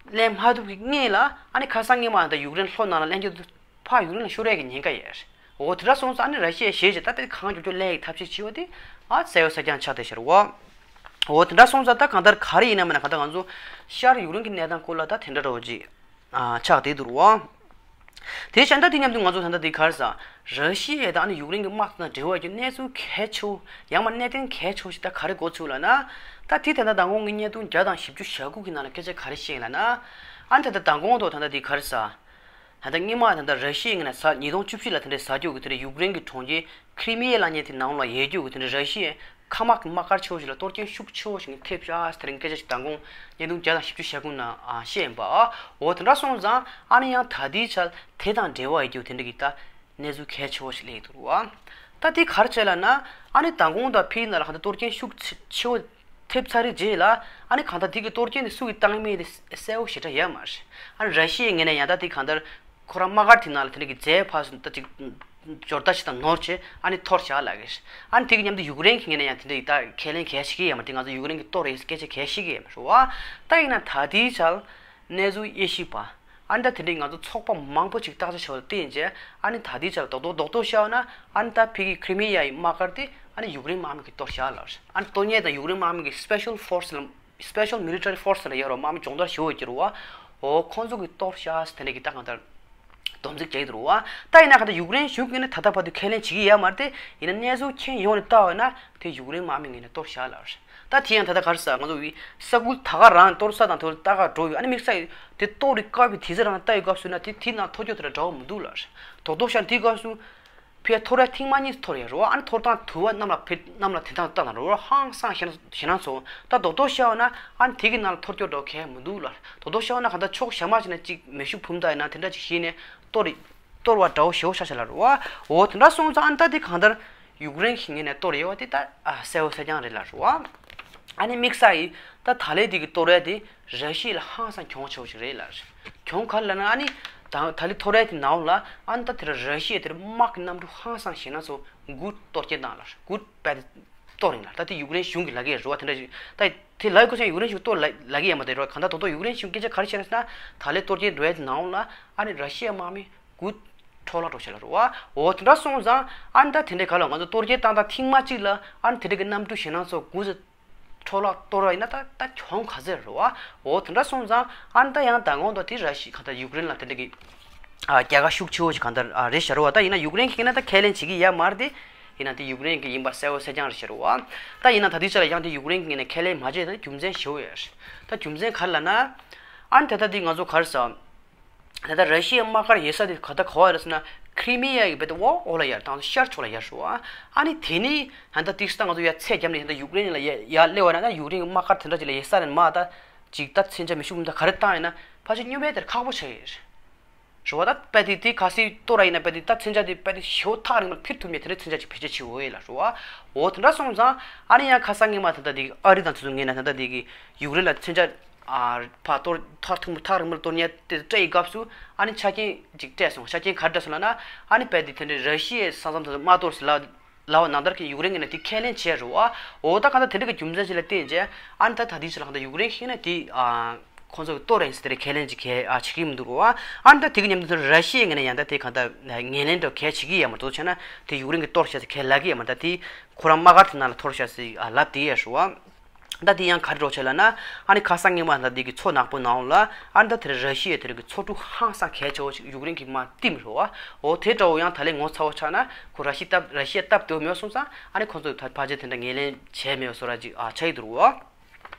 ལེན་མ་ཐུབ་ཀྱི་སྔོན་ལ་ཨ་ནི་ཁ་སང་སྔོན་མ་ད་ཡུཀ་རེན་ལྷོ་ནང་ལ་ལེན་རྒྱུ་ཕར་ཡུཀ་རེན་ལ་ཤོར་ཡས་ཀྱི་ཉེན་ཁ་ཡོད་རེད། འོ་དེ་འདྲ་སོང་ཙང་ཨ་ནི་ར་ཤི་ཡ་ཞེད་བྱས་ད་དེ་གང་མགྱོགས་མགྱོགས་ལེན་ཡས་ཐབས་ཤེས་བྱེད་པ་དེ་ཨ་གསལ་པོ་གསལ་རྐྱང་ཆགས་བསྡད་ཤག་རེད་བ། འོ་དེ་འདྲ་སོང་ཙང་ད་གང་ལྟར་ག་རེ་ཡིན་ན་མིན་ན་གང་ལྟར་ང་ཚོ་ཤར་ཡུཀ་རེན་གྱི་གནས་སྟངས་སྐོར་ལ་ད་དེ་འདྲ་འདྲ་བོ་ཅིག་ཨ་ཆགས་བསྡད་འདུག་རེད་བ། དེ་བཞིན་ད་དེ་མཉམ་དུ་ང་ཚོ་ད་ལྟ་དེ་ག་རེ་ཟེར། ར་ཤི་ཡ་དང་ཨ་ནི་ཡུཀ་རེན་གྱི་དམག་དང་འབྲེལ་བ་ཡོད་གནས་ཚུལ་གལ་ཆེ་བོ་ཡང་མ་གནད་དོན་གལ་ཆེ་བོ་ཞིག་ད་ག་རེ་གོ་ཚུལ་ལབ་ན། ད་དེ་ད་ལྟ་མདང་དགོང་གི་བརྙན་ཐུང་བརྒྱ་དང་བཞི་བཅུ་ཞེ་དགུ་གི་ནང་ལ་སྐད་ཆ་ག་རེ་བཤད་ཡིན་ལབ་ན། ཨ་ནི་ད་ལྟ་མདང་དགོང་དུ་ད་ལྟ་དེ་ག་རེ་ཟེར། ད་ལྟ་སྔོན་མ་ད་ལྟ་ར་ཤི་ཡའི་ངོས་ནས་ཟ་ཉིས་སྟོང་བཅུ་བཞི་ལ་དེ་འདྲའི་ཟ་རྒྱུ་གི་དེ་འདྲའི་ཡུཀ་རེན་གྱི་གྲོང་ཁྱེར་ཁི་རི་མི་ཡ་ལབ་མཁན་དེ་ནང་ལ་ཡོད་རྒྱུ་གི་དེ་འདྲའི་ར་ཤི་ཡའི་མཁའ་དམག་གི་དམག་སྒར་ཆེ་བོ་ཞིག་ལ་གཏོར་སྐྱོན་ཤུགས་ཆེ་བོ་ཞིག་ཐེབས་ཤག་ཟེར་དེ་རིང་སྐད་ཆ་ཞིག་མདང་དགོང་བརྙན་ཐུང་བརྒྱ་དང་བཞི་བཅུ་ཞེ་དགུ་ནང་ཨ་བཤད་ཡིན་པ། འོ་དེ་འདྲ་སོང་ཙང་ཨ་ནི་ཡང་ད་ལྟའི་ཆར་དེ་དང་འབྲེལ་བ་ཡོད་རྒྱུ་དེ་འདྲ་གི་ད་གནས་ཚུལ་གལ་ཆེ་བོ་ཞིག་སླེབས་ཡོད་འདུག་རེད་བ། ད་དེ་ག་རེ་བྱས་ལབ་ན། ཨ་ནི་མདང་དགོང་དང་ཕ་གི་ནང་ལ་གང་ལྟར་གཏོར་སྐྱོན་ཤུགས་ཆེ་ཆེ་བོ་ཐེབས་ཚར་རེད་རྗེས་ལ་ཨ་ནི་གང་ལྟར་དེ་གི་གཏོར་སྐྱོན་དེ་སུ་གིས་བཏང་མིན་དེ་གསལ་བོ་ཞེ་དྲག་ཡོད་མ་རེད། ཨ་ནི་ར་ཤི་ཡའི་ངོས་ནས་ཡང་ད་དེ་གང་ལྟར་ཁོ་རང་དམག་སྒར་དེ་ནང་ལ་དེ་འདྲ་གི་རྫས་ཕར་ཚུར་ད་ཅིག་འབྱོར་ལྡང་ཞིག་དང་ནོར་བྱས་ཨ་ནི་འཐོར་བཞག་ལབ་ཀྱི་རེད། ཨ་ནི་དེ་གི་མཉམ་དུ་ཡུཀ་རེན་གྱི་ངོས་ནས་ཡང་དེ་འདྲ་གི་ད་ཁས་ལེན་གལ་ཞིག་གི་ཡོད་མ་རེད། ང་ཚོ་ཡུཀ་རེན་གྱིས་གཏོར་རེད་སྐད་ཆ་གལ་ཞིག་གི་ཡོད་མ་རེད་བ། ད་ཡིན་ན་ད་དེའི་ཆར་གནས་ཚུལ་དབྱེ་ཞིབ་པ། ཨ་ནི་ད་དེ་འདྲའི་ང་ཚོ་ཚོགས་པ་མང་པོ་ཅིག་བརྟག་དཔྱད་བྱས་པ་ལ་བརྟེན་བྱས་ཨ་ནི་ད་ལྟའི་ཆར་རྡོག་རྡོག་རྡོག་རྡོག་བཤད་པ་ན་ཨ་ནི་ད་ཕ་གི་ཁི་རི་མི་ཡ་ཡི་དམག་སྒར་དེ་ཨ་ནི་ཡུཀ་རེན་དམག་མི་གིས་གཏོར་བཞག་ལབ་རེད། ཨ་ནི་གཏོར་མཁན་དང་ཡུཀ་རེན་དམག་མི་གི་སི་པེ་ཤལ་ཕོར་སི་ལ་སི་པེ་ཤལ་མི་ལི་ཊ་རི་ཕོར་སི་ལ་ཡོད་རེད་བ། དམག་མི་སྦྱོང་བརྡར་ཞེ་པོ་ཡོད་ཀྱི་རེད་བ། འོ་ཁོང་ཚོ་གིས་གཏོར་བཞག་ཟེར་དེ་འདྲ་གི་ད་གང་ལྟར་སྡོམ་རྩིས་རྒྱག་གི་འདུག་རེད་བ། ད་ཡིན་ན་གང་ལྟར་ཡུཀ་རེན་གཞུང་གིས་ནི་ད་ལྟ་བར་དུ་ཁས་ལེན་བྱེད་ཀྱི་ཡོད་མ་རེད་དེ། ཡིན་ན་གནས་ཚུལ་མཁྱེན་ཡོང་ནས་ལྟ་བ་ན་དེ་ཡུཀ་རེན་དམག་མི་ངོས་ནས་གཏོར་བཞག་ལབ་རེད། ད་དེ་ཡང་ད་ལྟ་ག་རེ་ཟེར་ང་ཚོ་བི་ས་ཁུལ་ད་ག་རང་གཏོར་ས་དང་དེ་ལ་ལྟ་ག་འགྲོ་ཡོད། ཨ་ནི་དམིགས་བསལ་དེ་གཏོར་རི་དཀའ་བའི་དུས་ཚོད་རང་ལ་ལྟ་ཡོད་སྐབས་སུ་ན་དེ་དེ་ནང་ཐོ་ཅོག་དེ་འདྲ་འདྲ་བོ་མི་འདུག་ལབ་རེད། རྡོག་རྡོག་བཤད་ན་དེའི་སྐབས་སུ་ཕར་འཐོར་ཡ་ཐེངས་མ་གཉིས་འཐོར་ཡ་རེད་བ། ཨ་ནི་འཐོར་སྟངས་དུ་བ་གནམ་ལ་ཕེབས་གནམ་ལ་དེ་འདྲ་ལྟ་ན་རེད་བ། ཧང་སང་ཞེད་སྣང་ཞེད་སྣང་ཚོར། ད་རྡོག་རྡོག་བཤད་པ་ན་ཨ་ནི་དེ་གི་ནང་ལ་འཐོར་ཅོག་འདྲ་བོ་གང་ཡང་མི་འདུག་ལབ་རེད། རྡོག་རྡོག་བཤད་པ་ན་གང་ལྟར་ཕྱོགས་གཞན་མ་ཞིག་ནས་ཅིག་མེ་ཤུགས་འཕུར་མདའ་ཡིན་ན་དེ་འདྲ་ཅིག་བཞེས་ནས་གཏོར་རེད། གཏོར་བ་འདྲ་བོ་ཞེ་པོ་ཆགས་ཤག་ལབ་རེད་བ། འོ་དེ་འདྲ་སོང་ཙང་ཨ་ནི་ད་དེ་གང་ལྟར་ ཡུཀ་རེན་གྱི་ངོས་ནས་གཏོར་ཡོད་པ་དེ་ད་ཨ་གསལ་པོ་གསལ་རྐྱང་རེད་ལ་རེད་བ། ཨ་ནི་དམིགས་བསལ་ཡིན་ད་ད་ལན་དེ་གི་གཏོར་ཡ་དེ་ར་ཤི་ཡ་ལ་ཧང་སང་གྱོང་ཆེ་བོ་ཞིག་རེད་ལ། གྱོང་ག་རེ་ལབ་ན་ཨ་ནི་ད་ད་ལན་གཏོར་ཡ་དེ་ནང་ལ་ཨ་ནི་ད་དེ་ར་ར་ཤི་ཡ་དེར་དམག་གི་གནམ་གྲུ་ཧང་སང་ཞིག་ན་ཚོ་དགུ་གཏོར་སྐྱོན་བཏང་ལ་དགུ་པད་དེ་གཏོར་ཡིན་ལ། ད་དེ་ཡུཀ་རེན་གཞུང་གི་ལ་གི་རེད་བ། དེ་འདྲ་ཞིག་ད་དེ་ལ་གོ་སོང་ཡུཀ་རེན་གཞུང་གཏོར་ལ་གི་ཡ་མ་དེ་རོ། གང་ལྟར་ད་དུང་ཡུཀ་རེན་གཞུང་སྐད་ཆ་ག་རེ་བཤད་ན་ད་ལན་གཏོར་སྐྱོན་འགྲོ་ཡ་དེ་ནང་ལ་ཨ་ནི་ར་ཤི་ཡ་དམག་མི་དགུ་འཕྲོ་བརླག་འགྲོ་བྱས་ལ་རེད་བ། འོ་དེ་འདྲ་སོང་ཙང་ཨ་ནི་ད་དེ་འདྲའི་ག་ལ་ང་ཚོ་གཏོར་སྐྱོན་བཏང་དང་ཐེངས་མ་གཅིག་ལ་ཨ་ནི་དེ་འདྲ་གི་གནམ་གྲུ་ཞེད་སྣང་ཚོ་དགུ་ཚོ་འཕྲོ་བརླག་གཏོར་བ་ཡིན་ན་ད་ད་གྱོང་ག་ཚོད་རེད་བ། འོ་དེ་འདྲ་སོང་ཙང་ཨ་ནི་ད་ཡང་མདང་དགོང་དུ་དེ་ར་ཤི་གང་ལྟར་ཡུཀ་རེན་ལ་དེ་འདྲ་གི་ཨ་རྒྱལ་ཁ་ཤུགས་ཆེ་བོ་ཞིག་གང་ལྟར་ཨ་རེད་ཤག་རེད་བ། ད་ཡིན་ན་ཡུཀ་རེན་གྱིས་ན་ད་ཁས་ལེན་བྱེད་ཀྱི་ཡ་མ་རེད་དེ། ཡིན་ན་དེ་ཡུཀ་རེན་གྱི་ཡིན་པ་གསལ་པོ་གསལ་རྐྱང་རེད་ཤག་རེད་བ། ད་ཡིན་ན་ད་དུས་ཚོད་ལ་ཡང་དེ་ཡུཀ་རེན་གྱི་ངོས་ནས་ཁས་ལེན་མ་བྱས་ད་རྒྱུ་མཚན་ཞེ་པོ་ཡོད་རེད། ད་རྒྱུ་མཚན་ག་རེ་ལབ་ན་ཨ་ནི་ད་ལྟ་དེ་ང་ཚོ་ག་རེ་ཟ། ད་ལྟ་ར་ཤི་ཡའི་དམག་སྒར་ཡོད་ས་དེ་ག་ད་ག་བ་རེད་ཟེར་ན་ཁྲི་མི་ཡ་ཡི་བེད་འོག་འོག་ལ་ཡར་དང་ཤར་ཕྱོགས་ལ་ཡར་ཞུ་བ། ཨ་ནི་དེ་ནི་ད་ལྟ་ཏིག་སི་ད་ང་ཚོ་ཡར་ཚད་བརྒྱབ་ནས་ད་ལྟ་ཡུཀ་རེན་ལ་ཡར་ཡར་སླེབས་པ་ན་ད་ཡུཀ་རེན་གྱི་དམག་སྒར་དེ་འདྲ་ཅིག་ལ་ཡོད་ས་རེད་མ། ད་ཅིག་ད་མཚོན་ཆ་མེ་ཤུགས་འདྲ་ག་རེ་བཏང་ཡོད་ན་ཕལ་ཆེར་སྨྱོ་བས་དེར་ཁག་པོ་ཆགས་ཡོད་རེད། རེད་བ། ད་དཔེ་དེ་དེ་ག་སྲིད་གཏོར་ར་ཡིན་ན་དཔེ་དེ་ད་མཚོན་ཆ་དེ་དཔེ་དེ་ཞེ་པོ་ཐག་རིང་མར་འཕུར་ཐུབ་མཁན་དེ་འདྲའི་མཚོན་ཆ་ཅིག་བེད་སྤྱོད་བྱེད་འོས་ཡོད་ལ་རེད་བ། འོ་དེ་འདྲ་སོང་ཙང་ཨ་ནི་ཡང་ཁ་སང་སྔོན་མ་ད་ལྟ་དེ་གི་ཨ་རི་དང་དེ་ཚོ་ངོས་ནས་ད་ལྟ་དེ་གི་ཡུཀ་རེན་ལ་མཚོན་ཆ་ཨ་ཕར་གཏོར་ཐག་ཐུང་ཐག་རིང་མོར་གཏོར་ཉེན་དེ་སྤྲད་ཡི་སྐབས་སུ་ཨ་ནི་ཆ་རྐྱེན་ཅིག་སྤྲད་སོང་། ཆ་རྐྱེན་ག་རེ་སྤྲད་སོང་ལབ་ན་ཨ་ནི་དཔེ་དེ་དེ་འདྲའི་ར་ཤི་ཡའི་ས་མཚམས་དེ་ཚོ་མ་གཏོར་ཟེར་ལབ་ལབ་པ་ནང་ལྟར་གྱི་ཡུཀ་རེན་གྱིས་ནི་དེ་ཁས་ལེན་བྱས་རེད་བ། འོ་ད་གང་ལྟར་དེ་འདྲ་གི་རྒྱུ་མཚན་ཞིག་ལ་བརྟེན་བྱས་ཨ་ནི་ད་ད་ལྟའི་ཆ་ལ་གང་ལྟར་ཡུཀ་རེན་གྱིས་ནི་དེ་ཨ་ཁོང་ཚོ་གཏོར་རེད་ཟེར་དེ་ཁས་ལེན་ཅིག་གས་ཨ་བྱེད་ཀྱི་མི་འདུག་རེད་བ། ཨ་ནི་ད་དེ་གི་མཉམ་དུ་ར་ཤི་ཡའི་ངོས་ནས་ཡང་ད་དེ་གང་ལྟར་ངོས་ལེན་འདྲ་གས་བྱེད་ཀྱི་ཡོད་མ་གཏོགས་བྱས་ན་དེ་ཡུཀ་རེན་གྱིས་གཏོར་བྱས་ཟེར་ཁས་ལེན་གྱི་ཡོད་མ་རེད། ད་དེ་ཁོ་རང་དམག་སྒར་དེ་ནང་ལ་འཐོར་བྱས་ཟེར་ཨ་ལབ་དེ་ཡོད་རེད་བ། ད་དེ་ཡང་ག་རེ་འགྲོ་བྱས་ལབ་ན་ཨ་ནི་ཁ་སང་སྔོན་མ་ད་དེ་གི་མཚོ་ནག་པོ་ནང་ལ་ཨ་ནི་ད་དེར་ར་ཤི་ཡའི་དེ་རིང་གི་མཚོ་གྲུ་ཧང་སང་གལ་ཆེ་བོ་ཞིག་ཡུཀ་རེན་གྱི་མར་བཏིམ་རེད་བ། འོ་དེ་འདྲ་བོ་ཡང་ད་ལན་ངོ་ཚ་བོ་ཆགས་ན་ཁོ་ར་ཤི་སྟབས་ར་ཤི་ཡ་སྟབས་བདེ་བོ་མེད་སོང་ཙང་ཨ་ནི་ཁོང་ཚོས་ད་ཕལ་ཆེར་དེ་འདྲ་ངོས་ལེན་བྱས་མེད་བཟོ་འདྲ་ཅིག་ཨ་ཆགས་ཀྱི་འདུག་རེད་བ།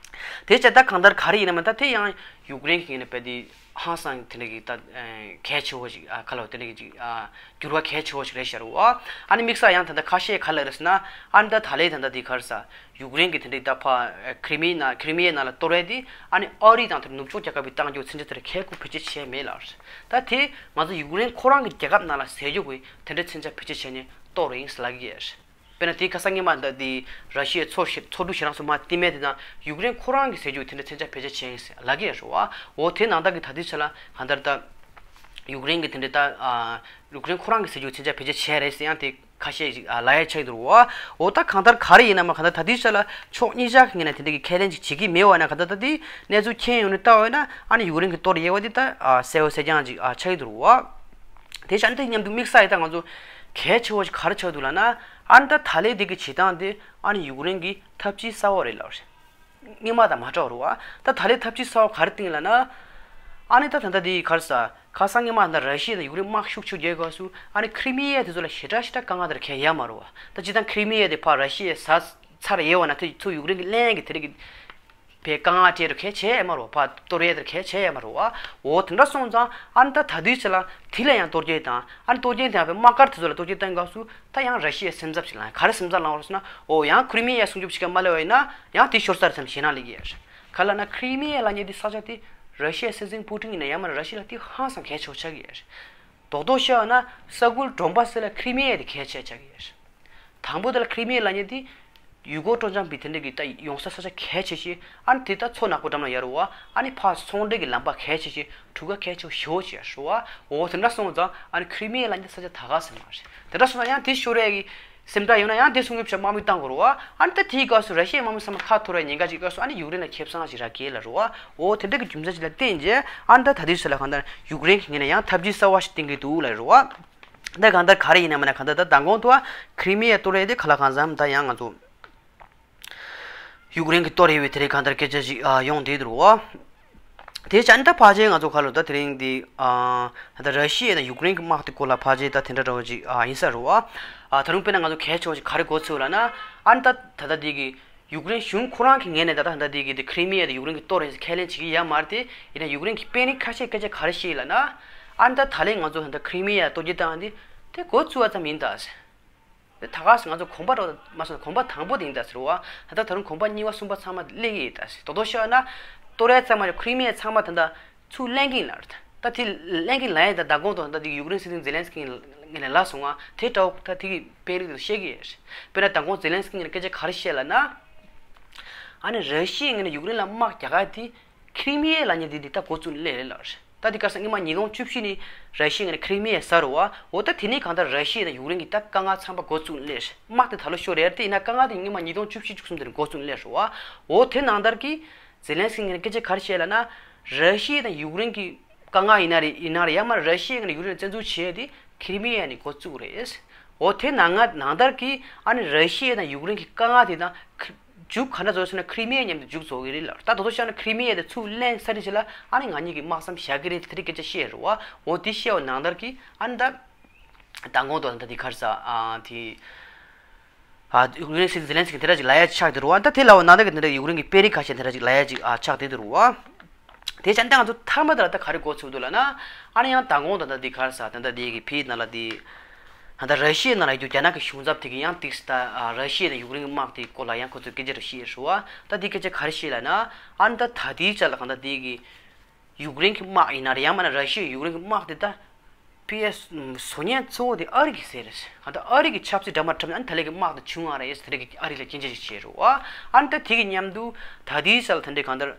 དེ་བྱས་ད་གང་ལྟར་ག་རེ་ཡིན་ན་མིན་ད་དེ་ཡང་ཡུཀ་རེན་གྱི་ངོས་ནས་དཔེ་དེ་ཧང་སང་དེ་འདྲ་གི་ད་གལ་ཆེ་བོ་ཞིག་ཨ་ག་ལ་བ་དེ་འདྲ་གི་ཅིག་ཨ་འགྱུར་བ་གལ་ཆེ་བོ་ཞིག་རེད་ཤག་རེད་བ། ཨ་ནི་དམིགས་བསལ་ཡང་ད་ལྟ་ཁ་ཤས་ག་ལ་རེད་ཟེར་ན་ཨ་ནི་ད་ད་ལན་ད་ལྟ་དེ་ག་རེ་ཟ། ཡུཀ་རེན་གྱི་དེ་འདྲའི་ད་ཕ་ཁྲི་མི་ཡ་ན་ཁྲི་མི་ཡའི་ནང་ལ་གཏོར་ཡ་དེ་ཨ་ནི་ཨ་རི་དང་དེ་ནུབ་ཕྱོགས་རྒྱལ་ཁབ་ཀྱིས་བཏང་རྒྱུ་མཚོན་ཆ་དེར་ཁས་ཁུར་བེད་སྤྱོད་བྱས་མེད་ལ། ད་དེ་ང་ཚོ་ཡུཀ་རེན་ཁོ་རང་གི་རྒྱལ་ཁབ་ནང་ལ་ཟས་རྒྱུ་གི་དེ་འདྲའི་མཚོན་ཆ་བེད་སྤྱོད་བྱས་ནས་གཏོར་ཡིན་ཟེར་ལབ་ཀྱི་ཡོད། དཔེར་ན་དེ་ཁ་སང་སྔོན་མ་ད་དེ་ར་ཤི་ཡའི་མཚོ་ཤི་མཚོ་གྲུ་ཞེ་དྲག་སོང་མ་བཏིམ་མེད་དེ་དང་ཡུཀ་རེན་ཁོ་རང་གི་ཟས་རྒྱུ་གི་དེ་འདྲའི་མཚོན་ཆ་བེད་སྤྱོད་བྱས་ཡིན་ཟེར་ལབ་ཀྱི་ཡོད་རེད་བ། འོ་དེ་ནང་ལྟར་གྱི་ད་ལྟའི་ཆ་ལ་གང་ལྟར་ད་ཡུཀ་རེན་གྱི་དེ་འདྲའི་ད་ཨ་ཡུཀ་རེན་ཁོ་རང་གི་ཟས་རྒྱུ་གི་མཚོན་ཆ་བེད་སྤྱོད་བྱས་རེད་ཟེར་ཡང་དེ། ཁ་ཤས་ཤིག་ཨ་ལབ་ཡ་ཆགས་འདུག་བ། འོ་ད་གང་ལྟར་ག་རེ་ཡིན་ན་མ་གང་ལྟར་ད་ལྟའི་ཆ་ལ་ཕྱོགས་གཉིས་ཆ་གི་ངོས་ནས་དེ་འདྲ་གི་ཁས་ལེན་ཅིག་བྱེད་ཀྱི་མེད་བ་ན་གང་ལྟར་ད་ལྟའི་གནས་ཚུལ་མཁྱེན་ཡོང་ནས་ལྟ་བ་ཡིན་ན་ཨ་ནི་ཡུཀ་རེན་གྱི་གཏོར་ཡས་པ་འདི་ད་ཨ་གསལ་པོ་གསལ་རྐྱང་ཅིག་ཨ་ཆགས་ཀྱི་འདུག་བ། དེ་བཞིན་དེ་མཉམ་དུ་དམིགས་བསལ་ཡིན་ད་ང་ཚོ་གལ་ཆེ་བོ་ཞིག་ག་རེ་ཆགས་འདུག་ལབ་ན་ཨ་ནི་ད་ད་ལན་འདི་གི་བྱེད་སྟངས་འདི་ཨ་ནི་ཡུཀ་རེན་གྱི་འཐབ་ཇུས་གསར་པ་རེད་ལབ་རེད། སྔོན་མ་དང་མ་འདྲ་བ་རེད་བ། ད་ད་ལན་འཐབ་ཇུས་གསར་པ་ག་རེ་བཏིང་ལབ་ན། ཨ་ནི་ད་ད་ལྟ་འདི་ག་རེ་ཟ། ཁ་སང་སྔོན་མ་ད་ར་ཤི་ཡ་དང་ཡུཀ་རེན་དམག་ཤུགས་ཆེ་རྒྱག་སྐབས་སུ་ཨ་ནི་ཁྲི་མི་ཡ་དེ་ཚོ་ལ་ཞེ་དྲག་ཞེ་དྲག་དཀའ་ངལ་དེ་འདྲ་གང་ཡང་ཡོད་མ་རེད་བ། ད་སྤྱིར་བཏང་ཁྲི་མི་ཡ་དེ་ཕར་ར་ཤི་ཡས་ཟ་ཚར་ཡོད་བ་ན་དེ་ཚོ་ཡུཀ་རེན་གྱི་ལེན་གྱི་དེ་རིགས་ཀྱི་བའི་དཀའ་ངལ་སྤྲད་རུ་གལ་ཆེ་ཡོད་མ་རེད་བ། ཕར་གཏོར་ཡས་དེ་གལ་ཆེ་ཡོད་མ་རེད་བ། འོ་དེ་འདྲ་སོང་ཙང་ཨ་ནི་ད་ད་དུས་ཚོད་ལ་དེ་ལ་ཡང་གཏོར་སྐྱོན་དང་ཨ་ནི་གཏོར་སྐྱོན་དང་བའི་དམག་སྒར་དེ་ཚོ་ལ་གཏོར་སྐྱོན་བཏང་སྐབས་སུ། ད་ཡང་ར་ཤི་ཡའི་སེམས་འཚབ་ཞིག་ལངས། ག་རེ་སེམས་འཚབ་ལངས་པ་རེད་ཟེར་ན། འོ་ཡང་ཁྲི་མི་ཡ་སྲུང་སྐྱོབ་བྱེད་མཁན་མ་སླེབས་པ་ཡིན་ན་ཡང་དེ་ཤོར་ས་རེད་བསམ་ཞེད་སྣང་སླེབས་ཀྱི་ཡོད་རེད། ག་རེ་ལབ་ན་ཁྲི་མི་ཡ་ལབ་མཁན་དེ་ས་ཆ་དེ་ར་ཤི་ཡའི་སྲིད་འཛིན་པུ་ཏིན་ཡིན་ན་ཡང་མིན་ན་ར་ཤི་ཡ་ལ་དེ་ཧང་སང་གལ་ཆེ་བོ་ཆགས་ཀྱི་ཡོད་རེད། རྡོག་རྡོག་བཤད་ན་ས་ཁུལ་གྲོང་པ་ཟེར་ལ་ཁྲི་མི་ཡ་དེ་གལ་ཆེ་ཆགས་ཀྱི་ཡོད་རེད། དང་པོ་དེ་ལ་ཁྲི་མི་ཡ་ལབ་མཁན་དེ། ཡུ་གུར་ཀྲོང་ཅང་པི་དེ་འདྲ་གི་ད་ཡོང་ས་ས་ཆ་གལ་ཆེ་ཤོས་ཨ་ནི་དེ་ད་མཚོ་ནག་པོ་འགྲམ་ལ་ཡོད་རེད་བ། ཨ་ནི་ཕར་ཚོང་འབྲེལ་གྱི་ལམ་པ་གལ་ཆེ་ཤོས་གྲུ་ཁ་གལ་ཆེ་ཤོས་ཞེ་པོ་ཅིག་ཡོད་རེད་བ། འོ་དེ་འདྲ་སོང་ཙང་ཨ་ནི་ཁྲི་མི་ཡ་ལབ་མཁན་ས་ཆ་ད་ག་ཟེར་མ་རེད། དེ་འདྲ་སོང་ཙང་ཡང་དེ་ཤོར་ཡས་ཀྱི་སེམས་ཁྲལ་ཡོང་ན་ཡང་དེ་སྲུང་སྐྱོབ་བྱ་དམག་མི་བཏང་དགོས་རེད་བ། ཨ་ནི་ད་དེའི་སྐབས་སུ་ར་ཤི་ཡའི་དམག་མི་ཚང་མ་ཁ་འཐོར་བའི་ཉེན་ཁ་ཅིག་སྐབས་སུ་ཨ་ནི་ཡུཀ་རེན་ལ་ཁེ་བཟང་ཞིག་རག་གི་ལ་རེད་བ། འོ་དེ་འདྲ་གི་རྒྱུ་མཚན་ཅིག་ལ་བརྟེན་རྗེས་ཨ་ནི་ད་ད་དུས་ཚོད་ལ་གང་ལྟར་ཡུཀ་རེན་གྱི་ངོས་ནས་ཡང་འཐབ་ཇུས་གསར་བ་ཞིག་བཏིང་གི་འདུག་ལ་རེད་བ། འདི་གང་ལྟར་ག་རེ་ཡིན་ན་མིན་ན་གང་ལྟར་ད་མདང་དགོང་དུ་ཁྲི་མི་ཡ་གཏོར་ཡས་དེ་ག་ལ་གང་འཚམ་ད་ཡང་ང་ཚོ་ཡུཀ་རེན་གྱི་གཏོར་ཡས་པའི་དེ་རིང་གང་ལྟར་སྐད་ཆ་ཞིག་ཡོང་བསྡད་འདུག་བ། དེ་བྱས་ནས་ད་ཕལ་ཆེར་ང་ཚོ་ག་ལ་ད་དེ་རིང་འདི་ད་ར་ཤི་ཡ་དང་ཡུཀ་རེན་གྱི་དམག་དེ་སྐོར་ལ་ཕལ་ཆེར་ད་དེ་འདྲ་འདྲ་བོ་ཅིག་ཡིན་ས་རེད་བ། ད་རུང་དཔེར་ན་ང་ཚོ་གལ་ཆེ་བ་ཞིག་ག་རེ་གོ་ཚུལ་ལབ་ན་ཨ་ནི་ད་ད་ལྟ་འདི་གི་ཡུཀ་རེན་གཞུང་ཁོ་རང་གི་ངོས་ནས་ད་ལྟ་ད་ལྟ་འདི་གི་འདི་ཁྲི་མི་ཡ་དེ་ཡུཀ་རེན་གྱིས་གཏོར་རེད་ཟེར་ཁས་ལེན་བྱེད་ཀྱི་ཡོད་མ་རེད་དེ། ཡིན་ན་ཡུཀ་རེན་གྱི་དཔོན་རིགས་ཁ་ཤས་སྐད་ཆ་ག་རེ་བཤད་ལབ་ན། ཨ་ནི་ད་ད་ལན་ང་ཚོ་ད་ལྟ་ཁྲི་མི་ཡ་གཏོར་རྒྱུ་བཏང་འདི་དེ་འགོ་བཙུགས་པ་ཙམ་ཡིན་ད་ཟེར། དེ་ད་ག་ཟེར་ང་ཚོ་གོམ་པ་རོ་མ་སོང་གོམ་པ་དང་པོ་དེ་ཡིན་ད་ཟེར་བ། ད་ལྟ་ད་རུང་གོམ་པ་གཉིས་པ་གསུམ་པ་ཚང་མ་སླེབས་ཀྱི་ཡོད་ད་ཟེར། དོ་དོ་ཤོད་ན་གཏོར་ཡ་ཚང་མ་ཁྲི་མི་ཡ་ཚང་མ་ད་ལྟ་ཚུར་ལེན་གྱི་ཡིན་ལབ་རེད། ད་དེ་ལེན་གྱི་ལབ་ཡ་ད་ད་དགོང་དུ་ད་དེ་ཡུཀ་རེན་སྲིད་འཛིན་ཛེ་ལན་སི་ཀི་ ངས་ལས་སླ་སོང་ང་། དེ་འདྲ་བོ་ད་དེ་གི་དཔེ་རིས་དེ་བཤད་ཀྱི་ཡོད་རེད། དཔེར་ན་མདང་དགོང་ཛེ་ལན་སི་ཀི་ངས་སྐད་ཆ་ག་རེ་བཤད་ལབ་ན། ཨ་ནི་ར་ཤི་ཡས་ངས་ཡུཀ་རེན་ལ་དམག་རྒྱག་ག་དེ་ཁི་རི་མི་ཡ་ལབ་མཁན་དེ་འདི་ད་འགོ་བཙུགས་ནས་སླེབས་རེད་ལབ་རེད། ད་འདི་ག་རེ་ཟེར། སྔོན་མ་ཉིས་སྟོང་བཅུ་བཞི་ནས་ར་ཤི་ཡས་ངས་ཁི་རི་མི་ཡ་ཟ་རེད་བ། འོ་ད་དེ་ནས་གང་ལྟར་ར་ཤི་ཡ་དང་ཡུཀ་རེན་གྱི་ད་དཀའ་ངལ་ཚང་པ་འགོ་བཙུགས་ནས་སླེབས་རེད། དམག་དེ་ད་ལོ་ཤོར་རེད་དེ། ཡིན་ན་དཀའ་ངལ་དེ་སྔོན་མ་ཉིས་སྟོང་བཅུ་བཞི་བཅུ་གསུམ་དེ་ནས་འགོ་བཙུགས་ནས་སླེབས་རེད་བ། འོ་དེ་ནང་ལྟར་གྱི་ཛེ་ལན་སི་ཀི་ངས་སྐད་ཆ་ག་རེ་བཤད་ལབ་ན། ར་ཤི་ཡ་དང་ཡུཀ་རེན་གྱི་དཀའ་ངལ་ཡིན་ན་རེད། ཡིན་ན་རེད། ཡང་མ་ར་ཤི་ཡས་ངས་ཡུཀ་རེན་ལ་བཙན་འཛུལ་བྱས་ཏེ་ཁི་རི་མི་ཡ་ནས་འགོ་བཙུགས་རེད། འོ་དེ་ནང་ང་ནང་ལྟར་གྱི་ཨ་ནི་ར་ཤི་ཡ་དང་ཡུཀ་རེན་གྱི་དཀའ་ངལ་དེ་དང་ཁི་མཇུག་ག་འདྲ་བཟོ་ཟེར་ན། ཁི་རི་མི་ཡ་མཉམ་དུ་མཇུག་རྫོགས་ཀྱི་རེད་ལབ། ད་དོ་དོ་བཤད་ན་ཁི་རི་མི་ཡ་དེ་ཚུར་ལེན་ས་རེད་ཅེས་ལ་ཨ་ནི་ང་གཉིས་ཀྱིས་དམག་མཚམས་བཞག་གི་རེད། དེ་རིགས་སྐད་ཆ་བཤད་རེད་བ། འོ་དེ་བཤད་པ་ནང་ལྟར་གྱི་ཨ་ནི་ད་མདང་དགོང་དུ་ད་དེ་ག་རེ་ཟ། ཨ་དེ། ཨ་ཡུཀ་རེན་སྲིད་འཛིན་ཛེ་ལན་སི་ཀི་དེ་འདྲ་ཅིག་ལབ་ཡ་ཆགས་བསྡད་རེད་བ། ད་དེ་ལབ་པ་ནང་ལྟར་གྱི་དེ་འདྲ་ཡུཀ་རེན་གྱི་དཔོན་རིགས་ཁ་ཤས་དེ་འདྲ་ཅིག་ལབ་ཡ་ཅིག་ཨ་ཆགས་བསྡད་འདུག་རེད་བ། དེ་བྱས་ཙང་ད་ང་ཚོ་མཐའ་མ་དེ་ལ་ད་ག་རེ་འགོ་ཚུགས་འདུག་ལབ་ན། ཨ་ནི་ཡང་མདང་དགོང་ད་ལྟ་འདི་ག་རེ་ཟ། ད་ལྟ་འདི་གི་ཕི་ནང་ལ་འདི་ད་ལྟ་ར་ཤི་ཡའི་ནང་ལ་ཡོད་རྒྱུ་རྒྱ་ནག་གི་གཞུང་ཚབ་དེ་གི་ཡང་ཏིག་ད་ར་ཤི་ཡ་དང་ཡུཀ་རེན་གྱི་དམག་དེའི་སྐོར་ལ་ཡང་ཁོ་ཚོས་སྐད་ཆ་རེ་བཤད་རེད་བ། ད་འདི་སྐད་ཆ་ག་རེ་བཤད་ལབ་ན། ཨ་ནི་ད་ད་ལྟའི་ཆ་ལ་གང་ལྟར་འདི་གི་ཡུཀ་རེན་གྱི་དམག་ཡིན་ན་རེད། ཡང་མིན་ན་ར་ཤི་ཡ་ཡུཀ་རེན་གྱི་དམག་དེ་ད་ཕི་ཡ་བཟོ་མཁན་གཙོ་བོ་དེ་ཨ་རི་གིས་ཟེར་རེད། གང་ལྟར་ཨ་རི་གི་ཆབ་སྲིད་འདྲ་མ་འཁྲབ་ནས་ཨ་ནི་ད་ལས་ཀྱི་དམག་དེ་བྱུང་བ་རེད་ཟེར་གི་ཨ་རི་ལ་སྐྱོན་བརྗོད་ཅིག་བྱས་རེད་བ། ཨ་ནི་ད་དེ་གི་མཉམ་དུ་ད་ལྟའི་ཆ་ལ་ད་འདྲའི་གང་ལྟར་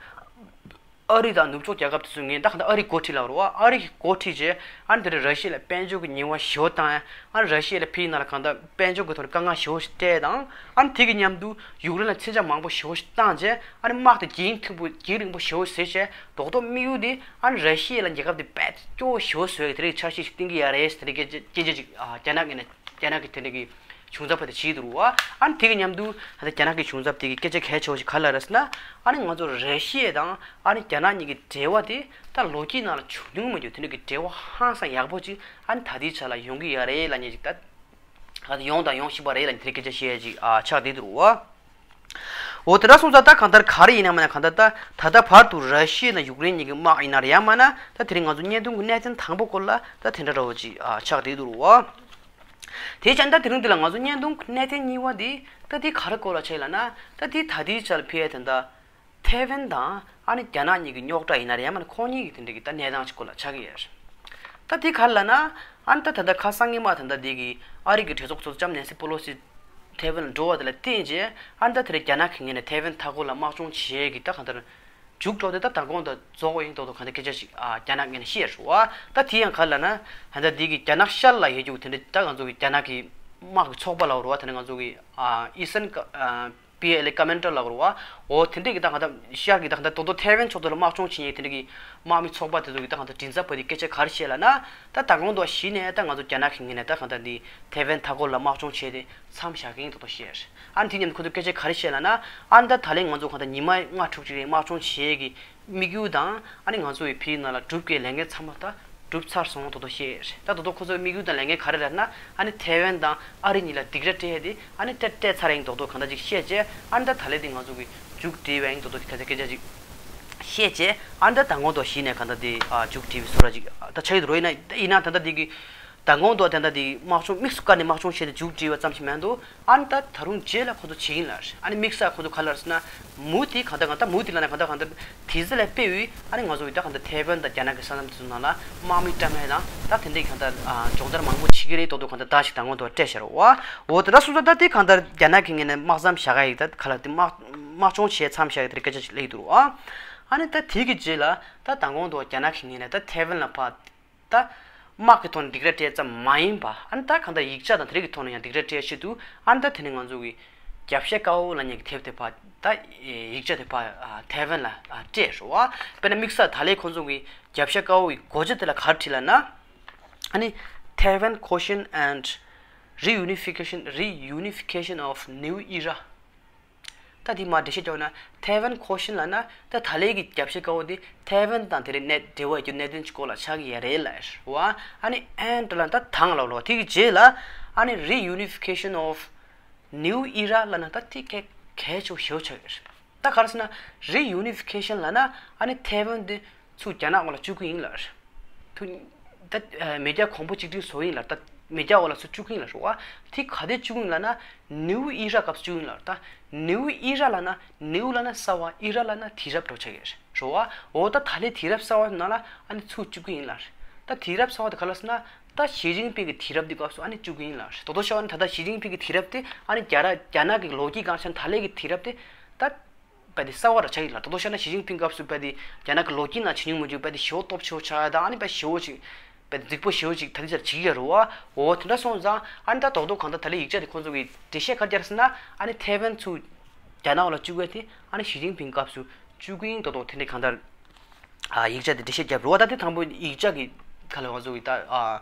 ཨ་རི་དང་ནུབ་ཕྱོགས་རྒྱལ་ཁབ་དེ་ཚོས་ངས་ད་གང་ལྟར་ཨ་རི་འགོ་ཁྲིད་ལབ་རེད་བ། ཨ་རི་གི་འགོ་ཁྲིད་བྱས་ཨ་ནི་དེ་འདྲའི་ར་ཤི་ཡ་ལ་དཔལ་འབྱོར་གྱི་ཉེས་པ་ཞེ་པོ་བཏང་ཡ། ཨ་ནི་ར་ཤི་ཡ་ལ་ཕི་ཡ་ནང་ལ་གང་ལྟར་དཔལ་འབྱོར་གྱི་ཐོག་ནས་དཀའ་ངལ་ཞེ་པོ་ཞིག་སྤྲད་དང་། ཨ་ནི་དེ་གི་མཉམ་དུ་ཡུཀ་རེན་ལ་མཚོན་ཆ་མང་པོ་ཞེ་པོ་ཞིག་བཏང་བྱས་ཨ་ནི་དམག་དེ་རྒྱུན་མཐུད་པོ་རྒྱུན་རིང་པོ་ཞེ་པོ་ཟེར་བྱས་རྡོག་རྡོག་དམིགས་ཡུལ་དེ་ཨ་ནི་ར་ཤི་ཡ་ལ་རྒྱལ་ཁབ་དེ་རྦད་དེ་སྐྱོ་བོ་ཞེ་པོ་བཟོ་ཡ་གི་དེ་རིགས་འཆར་གཞི་ཞིག་བཏིང་གི་ཡོད་རེད་ཟེར་དེ་འདྲའི་སྐད་ཆ་སྐད་ཆ་ཅིག་ཨ་རྒྱ་ནག་གི་ནས་རྒྱ་ནག་གི་དེ་འདྲའི་གི་གཞུང་ཚབ་པ་དེ་བྱས་འདུག་རེད་བ། ཨ་ནི་དེ་གི་མཉམ་དུ་ད་ལྟ་རྒྱ་ནག་གི་གཞུང་ཚབ་དེ་གི་སྐད་ཆ་གལ་ཆེ་བོ་ཞིག་ག་རེ་ལབ་རེད་ཟེར་ན། ཨ་ནི་ང་ཚོ་ར་ཤི་ཡ་དང་ཨ་ནི་རྒྱ་ནག་གཉིས་ཀྱི་འབྲེལ་བ་དེ་ད་ལོ་རྒྱུས་ནང་ལ་བྱུང་མྱོང་མ་མྱོང་དེ་འདྲའི་གི་འབྲེལ་བ་ཧང་སང་ཡག་པོ་ཅིག་ཨ་ནི་ད་ལྟའི་ཆ་ལ་ཡོང་གི་ཡོད་རེད་ལབ་མཁན་ཅིག་ད་ད་ཡོང་དང་ཡོང་བཞིན་པ་རེད་ལབ་མཁན་དེ་འདྲའི་སྐད་ཆ་བཤད་ཡ་ཅིག་ཨ་ཆགས་བསྡད་འདུག་རེད་བ། འོ་དེ་འདྲ་སོང་ཙང་ད་གང་ལྟར་ག་རེ་ཡིན་ན་མིན་ན་གང་ལྟར་ད་ད་ལྟ་བར་དུ་ར་ཤི་ཡ་དང་ཡུཀ་རེན་གཉིས་ཀྱི་དམག་ཡིན་ན་རེད། ཡང་མིན་ན་ད་དེ་རིང་ང་ཚོ་བརྙན་ཐུང་གི་གནད་དོན་དང་པོ་སྐོར་ལ་ད་དེ་འདྲ་འདྲ་བོ་ཅིག་ཨ་ཆགས་བསྡད་འདུག་རེད་བ། དེ་བྱས་ད་དེ་རིང་འདི་ལ་ང་ཚོ་བརྙན་ཐུང་གི་གནད་དོན་གཉིས་པ་འདི་ད་འདི་ག་རེ་སྐོར་ལ་ཆགས་ཡིན་ལབ་ན། ད་འདི་ད་ལྟའི་ཆ་ལ་ཕི་ཡ་དེ་འདྲ་ཐེ་ཝན་དང་ཨ་ནི་རྒྱ་ནག་གཉིས་ཀྱི་རྙོག་དྲ་ཡིན་ན་རེད། ཡང་མིན་ན་ཁོང་གཉིས་ཀྱི་དེ་འདྲ་གི་ད་གནས་སྟངས་ཅིག་སྐོར་ལ་ཆགས་ཀྱི་ཡོད་རེད། ད་དེ་ག་རེ་ལབ་ན། ཨ་ནི་ད་ད་ལྟ་ཁ་སང་ཉི་མ་ད་ལྟ་འདི་གི་ཨ་རི་གི་གྲོས་ཚོགས་ཚོགས་གཙོ་ལྕམ་ནེན་སི་པོ་ལོ་སི་ཐེ་ཝན་ལ་འགྲོ་བ་དེ་ལ་བརྟེན་བྱས་ཨ་ནི་ད་དེ་རིང་རྒྱ་ནག་གི་ངོས་ནས་ཐེ་ཝན་མཐའ་འཁོར་ལ་དམག་སྦྱོང་བྱེད་ཡས་ཀྱི་ད་གང་ལྟར་མཇུག་སྒྲོག་དེ་ད་མདང་དགོང་ད་རྫོགས་པ་ཡིན་མདོག་མདོག་གང་ལྟར་སྐད་ཆ་ཞིག་ཨ་རྒྱ་ནག་ངོས་ནས་བཤད་རེད་བ། ད་དེ་ཡང་ག་རེ་ལབ་ན། ད་ལྟ་འདི་གི་རྒྱ་ནག་ཤར་ལ་ཡོད་རྒྱུ་དེ་འདྲ་ད་ང་ཚོ་གི་རྒྱ་ནག་གི་དམག་གི་ཚོགས་པ་ལབ་རེད་བ། དེ་ནི་ང་ཚོ་གི་ཨ་ཨི་སན་པི་ཨེལ་ཨེ་ཀ་མན་ཌར་ལབ་རེད་བ། འོ་དེ་འདྲས་ཀྱི་ད་གང་ལྟར་ཤར་གྱི་ད་གང་ལྟར་རྡོག་རྡོག་ཐེ་ཝན་ཕྱོགས་དེ་ལ་དམག་སྦྱོང་བྱེད་མཁན་དེ་འདྲས་ཀྱི་དམག་མི་ཚོགས་པ་དེ་ཚོ་གི་ད་གང་ལྟར་མགྲིན་ཚབ་པ་དེ་སྐད་ཆ་ག་རེ་བཤད་ལབ་ན། ད་མདང་དགོང་དུ་གཞི་ནས་ད་ང་ཚོ་རྒྱ་ནག་གི་ངོས་ནས་ད་གང་ལྟར་འདི་ཐེ་ཝན་མཐའ་འཁོར་ལ་དམག་སྦྱོང་བྱས་ཏེ་མཚམས་བཞག་གི་ཡིན་མདོག་མདོག་བཤད། ཨ་ནི་དེ་མཉམ་དུ་ཁོ་ཚོས་སྐད་ཆ་ག་རེ་བཤད་ལབ་ན། ཨ་ནི་ད་ད་ལན་ང་ཚོ་གང་ལྟར་ཉི་མ་ལྔ་དྲུག་ཅིག་རིང་དམག་སྦྱོང་བྱེད་ཀྱི་དམིགས་ཡུལ་དང་ཨ་ནི་ང་ཚོ་ཡི་ཕི་ནང་ལ་སྒྲུབ་ཀྱི་ལས་འགན་ཚང་མ་ད་གྲུབ་ཚར་སོང་མདོག་མདོག་བཤད། ད་རྡོག་རྡོག་ཁོ་ཚོའི་དམིགས་ཡུལ་དང་ལས་འགན་ག་རེ་རེད་ན། ཨ་ནི་ཐེ་ཝན་དང་ཨ་རི་གཉིས་ལ་སྡིགས་ར་སྤྲད་དེ་ཨ་ནི་སྤྲད་སྤྲད་ཚར་ཡིན་མདོག་མདོག་གང་འདྲ་ཅིག་བཤད་བྱས། ཨ་ནི་ད་ད་ལན་དེ་ང་ཚོ་གི་མཇུག་སྒྲིལ་བ་ཡིན་མདོག་མདོག་གི་ད་ལྟ་སྐད་ཆ་ཅིག་བཤད་བྱས། ཨ་ནི་ད་མདང་དགོང་དུ་གཞི་ནས་གང་ལྟར་དེ་ཨ་མཇུག་སྒྲིལ་བའི་བཟོ་འདྲ་ཅིག་ད་ཆགས་ཡོད་རེད། ཡིན་ན་ཡིན་ན་ད་ལྟ་དེ་གི་མདང་དགོང་དུ་ད་ལྟ་དེ་གི་དམག་སྦྱོང་དམིགས་སུ་བཀར་ནས་དམག་སྦྱོང་བྱས་ཏེ་མཇུག་སྒྲིལ་བ་ཙམ་ཞིག་མིན་འདུག་ཨ་ནི་ད་ད་རུང་རྗེས་ལ་ཁོ་ཚོ་བྱེད་ཀྱི་ཡིན་ལབ་རེད། ཨ་ནི་དམིགས་བསལ་ཁོ་ཚོ་ག་རེ་ལབ་རེད་ཟེར་ན། མུ་མཐུད་གང་ལྟར་གང་ལྟར་མུ་མཐུད་ལབ་ན་གང་ལྟར་གང་ལྟར་དེ་ཚོ་ལ་དཔེ་འོས་ཨ་ནི་ང་ཚོ་གི་ད་གང་ལྟར་ཐེ་ཝན་དང་རྒྱ་ནག་གི་ས་མཚམས་དེ་ཚོ་ནང་ལ་དམག་མི་བཀྲམ་ཡས་དང་ད་དེ་འདྲའི་གང་ལྟར་ཨ་སྦྱོང་བརྡར་མང་པོ་བྱེད་ཀྱི་རེད་མདོག་མདོག་གང་ལྟར་བརྡ་ཞིག་མདང་དགོང་དུ་སྤྲད་བཞག་རེད་བ། འོ་དེ་འདྲ་སོང་ཙང་ད་དེ་གང་ལྟར་རྒྱ་ནག་གི་ངོས་ནས་དམག་མཚམས་བཞག་ག་ཡིག་ད་ག་ལ་དེ་དམག་དམག་སྦྱོང་བྱས་མཚམས་བཞག་ཡིག་དེ་འདྲའི་སྐད་ཆ་ཞིག་སླེབས་འདུག་རེད་བ། ཨ་ནི་ད་དེ་གི་རྗེས་ལ་ད་མདང་དགོང་དུ་རྒྱ་ནག་གི་ངོས་ནས་ད་ཐེ་ཝན་ལ་ཕར། ད། དམག་གི་ཐོག་ནས་སྡིགས་ར་སྤྲད་ཙམ་མ་ཡིན་པ། ཨ་ནི་ད་གང་ལྟར་ཡིག་ཆ་དང་དེ་རིགས་ཀྱི་ཐོག་ནས་ཡང་སྡིགས་ར་སྤྲད་ཆེད་དུ། ཨ་ནི་ད་དེ་ནས་ང་ཚོ་གི་རྒྱབ་ཤ་དཀར་པོ་ལབ་མཁན་གྱི་དེབ་དེ་ཕར་ད་ཡིག་ཆ་དེ་ཕར་ཐེ་ཝན་ལ་སྤྲད་རེད་བ། དཔེར་ན་དམིགས་བསལ་ད་ལན་ཁོང་ཚོ་གི་རྒྱབ་ཤ་དཀར་པོ་གི་མགོ་བརྗོད་དེ་ལ་ག་རེ་བྲིས་ལབ་ན། ཨ་ནི། Taiwan caution and reunification, reunification of New Era. ད་དེ་མར་འགྲེལ་བཤད་རྒྱག་ན་ཐེ་ཝན་ཁོ་ཤིན་ལབ་ན་ད་ད་ལན་གྱི་རྒྱབ་ཤ་དཀར་པོ་དེ་ཐེ་ཝན་དང་དེ་རིང་གནད་འབྲེལ་བ་ཡོད་རྒྱུ་གནད་དོན་གྱི་སྐོར་ལ་ཆགས་ཀྱི་ཡོད་རེད་ལབ་རེད་བ། ཨ་ནི་ཨེན་ཌི་ལབ་ན་ད་དང་ལབ་རེད་བ། དེ་གི་རྗེས་ལ་ཨ་ནི་Reunification of New Era ལབ་ན་ད་དེ་གལ་གལ་ཆེ་བོ་ཞེ་པོ་ཆགས་ཀྱི་རེད། ད་ག་རེ་ཟེར་ན་Reunification ལབ་ན་ཨ་ནི་ཐེ་ཝན་དེ། ཚུར་རྒྱ་ནག་འོག་ལ་བཅུག་གི་ཡིན་ལབ། ཐུ། ད་མེས་རྒྱལ་གོང་བུ་གཅིག་སྒྲིལ་བཟོ་ཡིན་ལབ། ད་མེས་རྒྱལ་འོག་ལ་ཚུར་བཅུག་གི་ཡིན་ལབ་རེད་བ། དེ་ག་དུས་བཅུག་གི་ཡིན་ལབ་ན་ནིའུ་ཨི་ར་སྐབས་སུ་བཅུག་གི་ཡིན་ལབ། ད་ནིའུ་ཨི་ར་ལབ་ན་ནིའུ་ལབ་ན་གསར་བ། ཨི་ར་ལབ་ན་དུས་རབས་འདྲ་བོ་ཆགས་ཀྱི་རེད་བ། འོ་ད་ད་ལན་དུས་རབས་གསར་བ་ནང་ལ་ཨ་ནི་ཚུར་བཅུག་གི་ཡིན་ལབ། ད་དུས་རབས་གསར་བ་དེ་ག་ལ་ཟེར་ན་ ད་ཞི་ཅིན་ཕིང་གི་དུས་རབས་དེ་སྐབས་སུ་ཨ་ནི་བཅུ་དགུ་ཡིན་ལ། ད་དུང་ཤོད་ཨ་ནི་ད་ལྟ་ཞི་ཅིན་ཕིང་གི་དུས་རབས་དེ་ཨ་ནི་རྒྱ་ར་རྒྱ་ནག་གི་ལོ་རྒྱུས་སྒང་ཆ་ད་ལན་གྱི་དུས་རབས་དེ་ད་བས་དེ་གསར་བ་ར་ཆགས་ཡིན་ལ། ད་དུང་ཤོད་ན་ཞི་ཅིན་ཕིང་སྐབས་སུ་བས་དེ་རྒྱ་ནག་གི་ལོ་རྒྱུས་ནང་བྱེད་མྱོང་མི་འཇུག་བས་དེ་ཞི་བོ་སྟོབས་ཆེ་བོ་ཆགས་ཡ་ད་ཨ་ནི་བས་ཞི་བོ་ཅིག་བས་དེ་རྫིག་པོ་ཞི་བོ་ཅིག་ད་དེ་ཆར་བྱེད་ཀྱི་ཡོད་རེད་བ། འོ་དེ་འདྲ་སོང་ཙང་ཨ་ནི་ད་རྡོག་རྡོག་གང་ལྟར་ད་ལན་ཡིག་ཆ་དེ་ཁོང་ཚོ་གི་འགྲེལ་བཤད་ག་རེ་རྒྱག་ཟེར་ན་ཨ་ནི་ཐའེ་ཝན་ཚུར་རྒྱ་ནག་འོག་ལ་བཅུག་ཡ་དེ་ཨ་ནི་ཞི་ཅིན་ཕིང་སྐབས་སུ་བཅུ་དགུ་ཡིན་རྡོག་རྡོག་དེ་འདྲ་གང་ལྟར། ཨ་ཡིག་ཆ་དེ་འགྲེལ་བཤད་བརྒྱབ་རེད་བ། ད་དེ་དང་པོ་ཡིག་ཆ་གི་ཁ་ལ་ང་ཚོ་གི་ད་ཨ་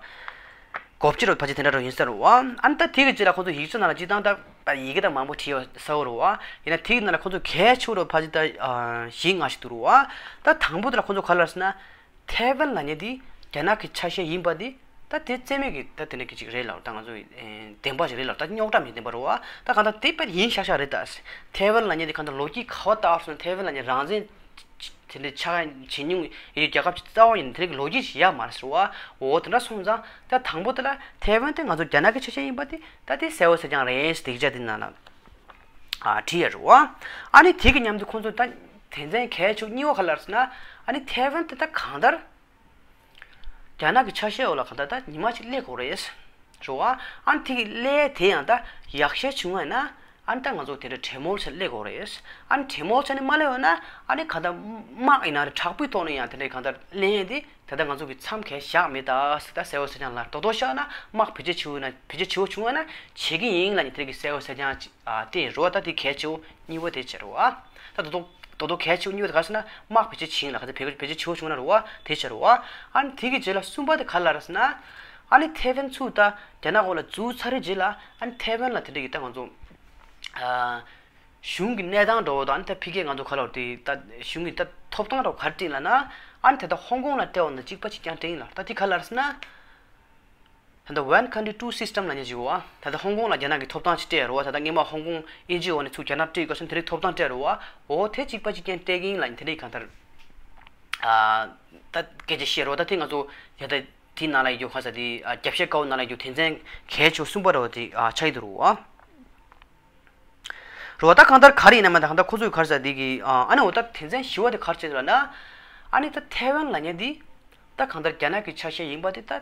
གོ་བཅུ་རུ་ཕལ་ཆེར་དེ་འདྲ་རུ་ཡིན་ས་རེད་བ། ཨ་ནི་ད་དེ་གི་རྗེས་ལ་ཁོང་ཚོ་ཡིག་ཆ་ནང་ལ་སྤྱི་བཏང་ད་ཡི་གེ་ད་མང་པོ་བྲིས་ཡོད་ས་བོ་རེད་བ། ཡིན་ན་དེ་གི་ནང་ལ་ཁོང་ཚོ་གལ་ཆེ་བོ་རུ་ཕལ་ཆེར་ད་ཨ་བཞི་ལྔ་ཞིག་འདུག་རེད་བ། ད་དང་པོ་དེ་ལ་ཁོང་ཚོ་ག་ལབ་ཟེར་ན། ཐའེ་ཝན་ལབ་མཁན་དེ་རྒྱ་ནག་གི་ཆ་ཤས་ཡིན་པ་དེ་ད་དེ་རྩེད་མོད་ཀྱི་ད་དེ་འདྲ་གི་ཅིག་རེད་ལ། ད་ང་ཚོ་ཨེ་བདེན་པ་ཞིག་རེད་ལ། ད་རྙོག་དྲ་མེད་བདེན་པ་རེད་བ། ད་གང་ལྟར་དེ་དཔེ་ཡིན་ཤག་ཤག་རེད་ད། ཐའེ་ཝན་ལབ་མཁན་དེ་གང་ལྟར་ལོ་རྒྱུས་ག་བ་ལྟ་བར་སོང་ན་ཐའེ་ཝན་ལབ་མཁན་རང་བཙན་དེ་འདྲའི་ཆགས་བྱེད་མྱོང་ཡོད་རྒྱལ་ཁབ་ཅིག་རྩ་བ་ཉིད་ནས་དེ་འདྲའི་ལོ་རྒྱུས་ཤིག་ཡོད་མ་རེད་ཟེར་བ། འོ་དེ་འདྲ་སོང་ཙང་ད་དང་པོ་དེ་ལ་ཐའེ་ཝན་དེ་ང་ཚོ་རྒྱ་ནག་གི་ཆ་ཤས་ཡིན་པ་དེ་ད་དེ་གསལ་བོ་གསལ་རྐྱང་རེད་ཟེར་དེ་ཡིག་ཆ་དེ་ནང་ལ་ཨ་བྲིས་ཡོད་རེད་བ། ཨ་ནི་དེ་གི་མཉམ་དུ་ཁོང་ཚོ་ད་དེ་མཚན་གལ་ཆེ་གཉིས་པ་ག་ལབ་ཟེར་ན། ཨ་ནི་ཐའེ་ཝན་དེ་ད་གང་ལྟར་རྒྱ་ནག་གི་ཆ་ཤས་འོག་ལ་གང་ལྟར་ད་ཉི་མ་གཅིག་སླེབས་དགོས་རེད་ཟེར་བ། ཨ་ནི་དེ་གི་སླེབས་དེ་ཡང་ད་ཡག་ཤོས་བྱུང་བ་ཡིན་ན། ཨ་ནི་ད་ང་ཚོ་དེ་འདྲ་གྲོས་མོལ་བྱས་སླེབས་དགོས་རེད། ཨ་ནི་གྲོས་མོལ་བྱས་ནས་མ་སླེབས་ཡོད་ན་ཨ་ནི་གང་ལྟར་དམག་ཡིན་ན་རེད། དྲག་པོའི་ཐོག་ནས་ཡང་དེ་འདྲའི་གང་ལྟར་སླེབས་ཡས་དེ་ད་ལྟ་ང་ཚོ་གི་མཚམས་ཁས་བཞག་མེད་ད་ཟེར། ད་གསལ་བོ་གསལ་རྐྱང་ལ་རྡོག་རྡོག་བཤད་ན་དམག་བེད་སྤྱོད་བྱེད་འོས་ན་བེད་སྤྱོད་བྱེད་འོས་བྱུང་བ་ན་བྱེད་ཀྱི་ཡིན་ལབ་ནས་དེ་འདྲ་གི་གསལ་བོ་གསལ་རྐྱང་ཅིག་ཨ་དེ་རེད་བ། ད་དེ་གལ་ཆེ་བོ་གཉིས་པ་དེ་བྱས་རེད་བ། ད་རྡོག་རྡོག་རྡོག་རྡོག་གལ་ཆེ་བོ་གཉིས་པ་དེ་ག་རེ་ཟེར་ན་དམག་བེད་སྤྱོད་བྱེད་ཡིན་ལ། ག་ཚོད་བེད་བེད་སྤྱོད་བྱེད་འོས་བྱུང་ན་རེད་བ། དེ་བྱས་རེད་བ། ཨ་ནི་དེ་གི་རྗེས་ལ་གསུམ་པ་དེ་ག་ལབ་རེད་ཟེར་ན། ཨ་ནི་ཐའེ་ཝན་ཚུར་ད་རྒྱ་ནག་འོག་ལ་འཛུལ་ཚར་རེད་རྗེས་ལ་ཨ་ནི་ཐའེ་ཝན་ལ་དེ་འདྲ་གི་ད་ང་ཚོ་ཨ་གཞུང་གི་གནས་སྟངས་འདྲ་བོ་དང་། ཨ་ནི་ད་ཕ་གིའི་ང་ཚོ་ག་ལབ་དེ་ད་གཞུང་གི་ད་ཐོབ་ཐང་འདྲ་བོ་ག་རེ་སྤྲད་ལབ་ན། ཨ་ནི་ད་ལྟ་ཧོང་ཀོང་ལ་སྤྲད་པ་ན་གཅིག་པ་གཅིག་རྐྱང་སྤྲད་ཡིན་ལ། ད་དེ་ག་ལབ་རེད་ཟེར་ན། ད་ལྟ་one country two system ལབ་མཁན་ཅིག་ཡོད་བ། ད་ལྟ་ཧོང་ཀོང་ལ་རྒྱ་ནག་གིས་ཐོབ་ཐང་ཅིག་སྤྲད་ཡོད་རེད་བ། ད་ལྟ་སྔོན་མ་ཧོང་ཀོང་དབྱིན་ཇིའི་འོག་ནས་ཚུར་རྒྱ་ནག་སྤྲད་ཡོད་སྐབས་སུ་དེ་རིགས་ཐོབ་ཐང་སྤྲད་ཡོད་རེད་བ། འོ་དེ་གཅིག་པ་གཅིག་རྐྱང་སྤྲད་ཀྱི་ཡིན་ལབ་ནས་དེ་རིགས་གང་ལྟར་ཨ་ད་སྐད་ཆ་བཤད་རེད་བ། ད་དེ་ང་ཚོ་ཡ་ད་དེ་ནང་ལ་ཡོད་རྒྱུ་ག་ས་དེ་ཨ་རྒྱབ་བཤད་དཀར་པོ་ནང་ལ་ཡོད་རྒྱུ་དོན་ཚན་གལ་ཆེ་བོ་གསུམ་པ་རེད་བ། དེ་ཨ་ཆགས་ཀྱི་འདུག་རེད་བ། རེད་བ། ད་གང་ལྟར་ག་རེ་ཡིན་ན་མ་ད་གང་ལྟར་ཁོ་ཚོས་ག་རེ་ཟེར་དེ་གི་ཨ་ཨ་ནི་འོ་ད་དོན་ཚན་བཞི་པ་དེ་ག་རེ་བྱས་འདུག་ལབ་ན། ཨ་ནི་ད་ཐའེ་ཝན་ལབ་མཁན་དེ་ད་གང་ལྟར་རྒྱ་ནག་གི་ཆ་ཤས་ཡིན་པ་དེ་ད་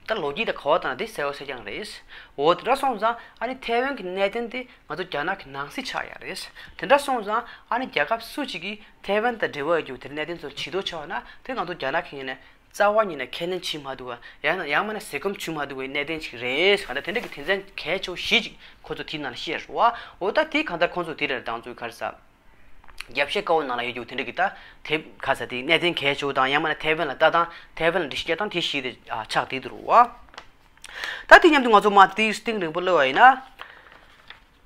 ད་ལོ་རྒྱུས་དང་ག་བ་དང་དེ་གསལ་བོ་གསལ་རྐྱང་རེད། འོ་དེ་འདྲ་སོང་ཙང་ཨ་ནི་ཐའེ་ཝན་གི་གནད་དོན་དེ་ང་ཚོ་རྒྱ་ནག་གི་ནང་སྲིད་ཆགས་ཡ་རེད། དེ་འདྲ་སོང་ཙང་ཨ་ནི་རྒྱལ་ཁབ་སུ་གཅིག་གིས་ཐའེ་ཝན་དང་འབྲེལ་བ་ཡོད་རྒྱུ་དེ་གནད་དོན་ཚོ་ཇུས་གཏོགས་བྱས་པ་ན་དེ་ང་ཚོ་རྒྱ་ནག་གི་ངོས་ནས་རྩ་བ་ཉིད་ནས་ཁས་ལེན་བྱེད་མ་ཐུབ་པ། ཡང་ན་ཡང་མིན་ན་ཟས་སྐོམ་བྱུང་མ་ཐུབ་པའི་གནད་དོན་ཅིག་རེད། གང་ལྟར་དེ་འདྲ་གི་དོན་ཚན་གལ་ཆེ་བོ་བཞི་ཅིག་ཁོ་ཚོ་དེའི་ནང་ལ་བཤད་རེད་བ། འོ་ད་དེ་གང་ལྟར་ཁོང་ཚོ་དེ་རེད། ད་ང་ཚོའི་ག་རེ་ཟེར། རྒྱབ་བཤད་དཀར་པོ་ནང་ལ་ཡོད་རྒྱུ་དེ་འདྲ་གི་ད་དེ་ག་རེ་ཟེར་དེ་གནད་དོན་གལ་ཆེ་བོ་དང་ཡང་མིན་ན་ཐའེ་ཝན་ལ་ལྟ་སྟངས་ཐའེ་ཝན་ལ་འགྲེལ་བཤད་བཏང་དེ་བཞི་དེ་ཨ་ཆགས་བསྡད་འདུག་རེད་བ། ད་དེ་མཉམ་དུ་ང་ཚོ་མ་དེ་གཏིང་རིང་པོ་གློད་པ་ཡིན་ན།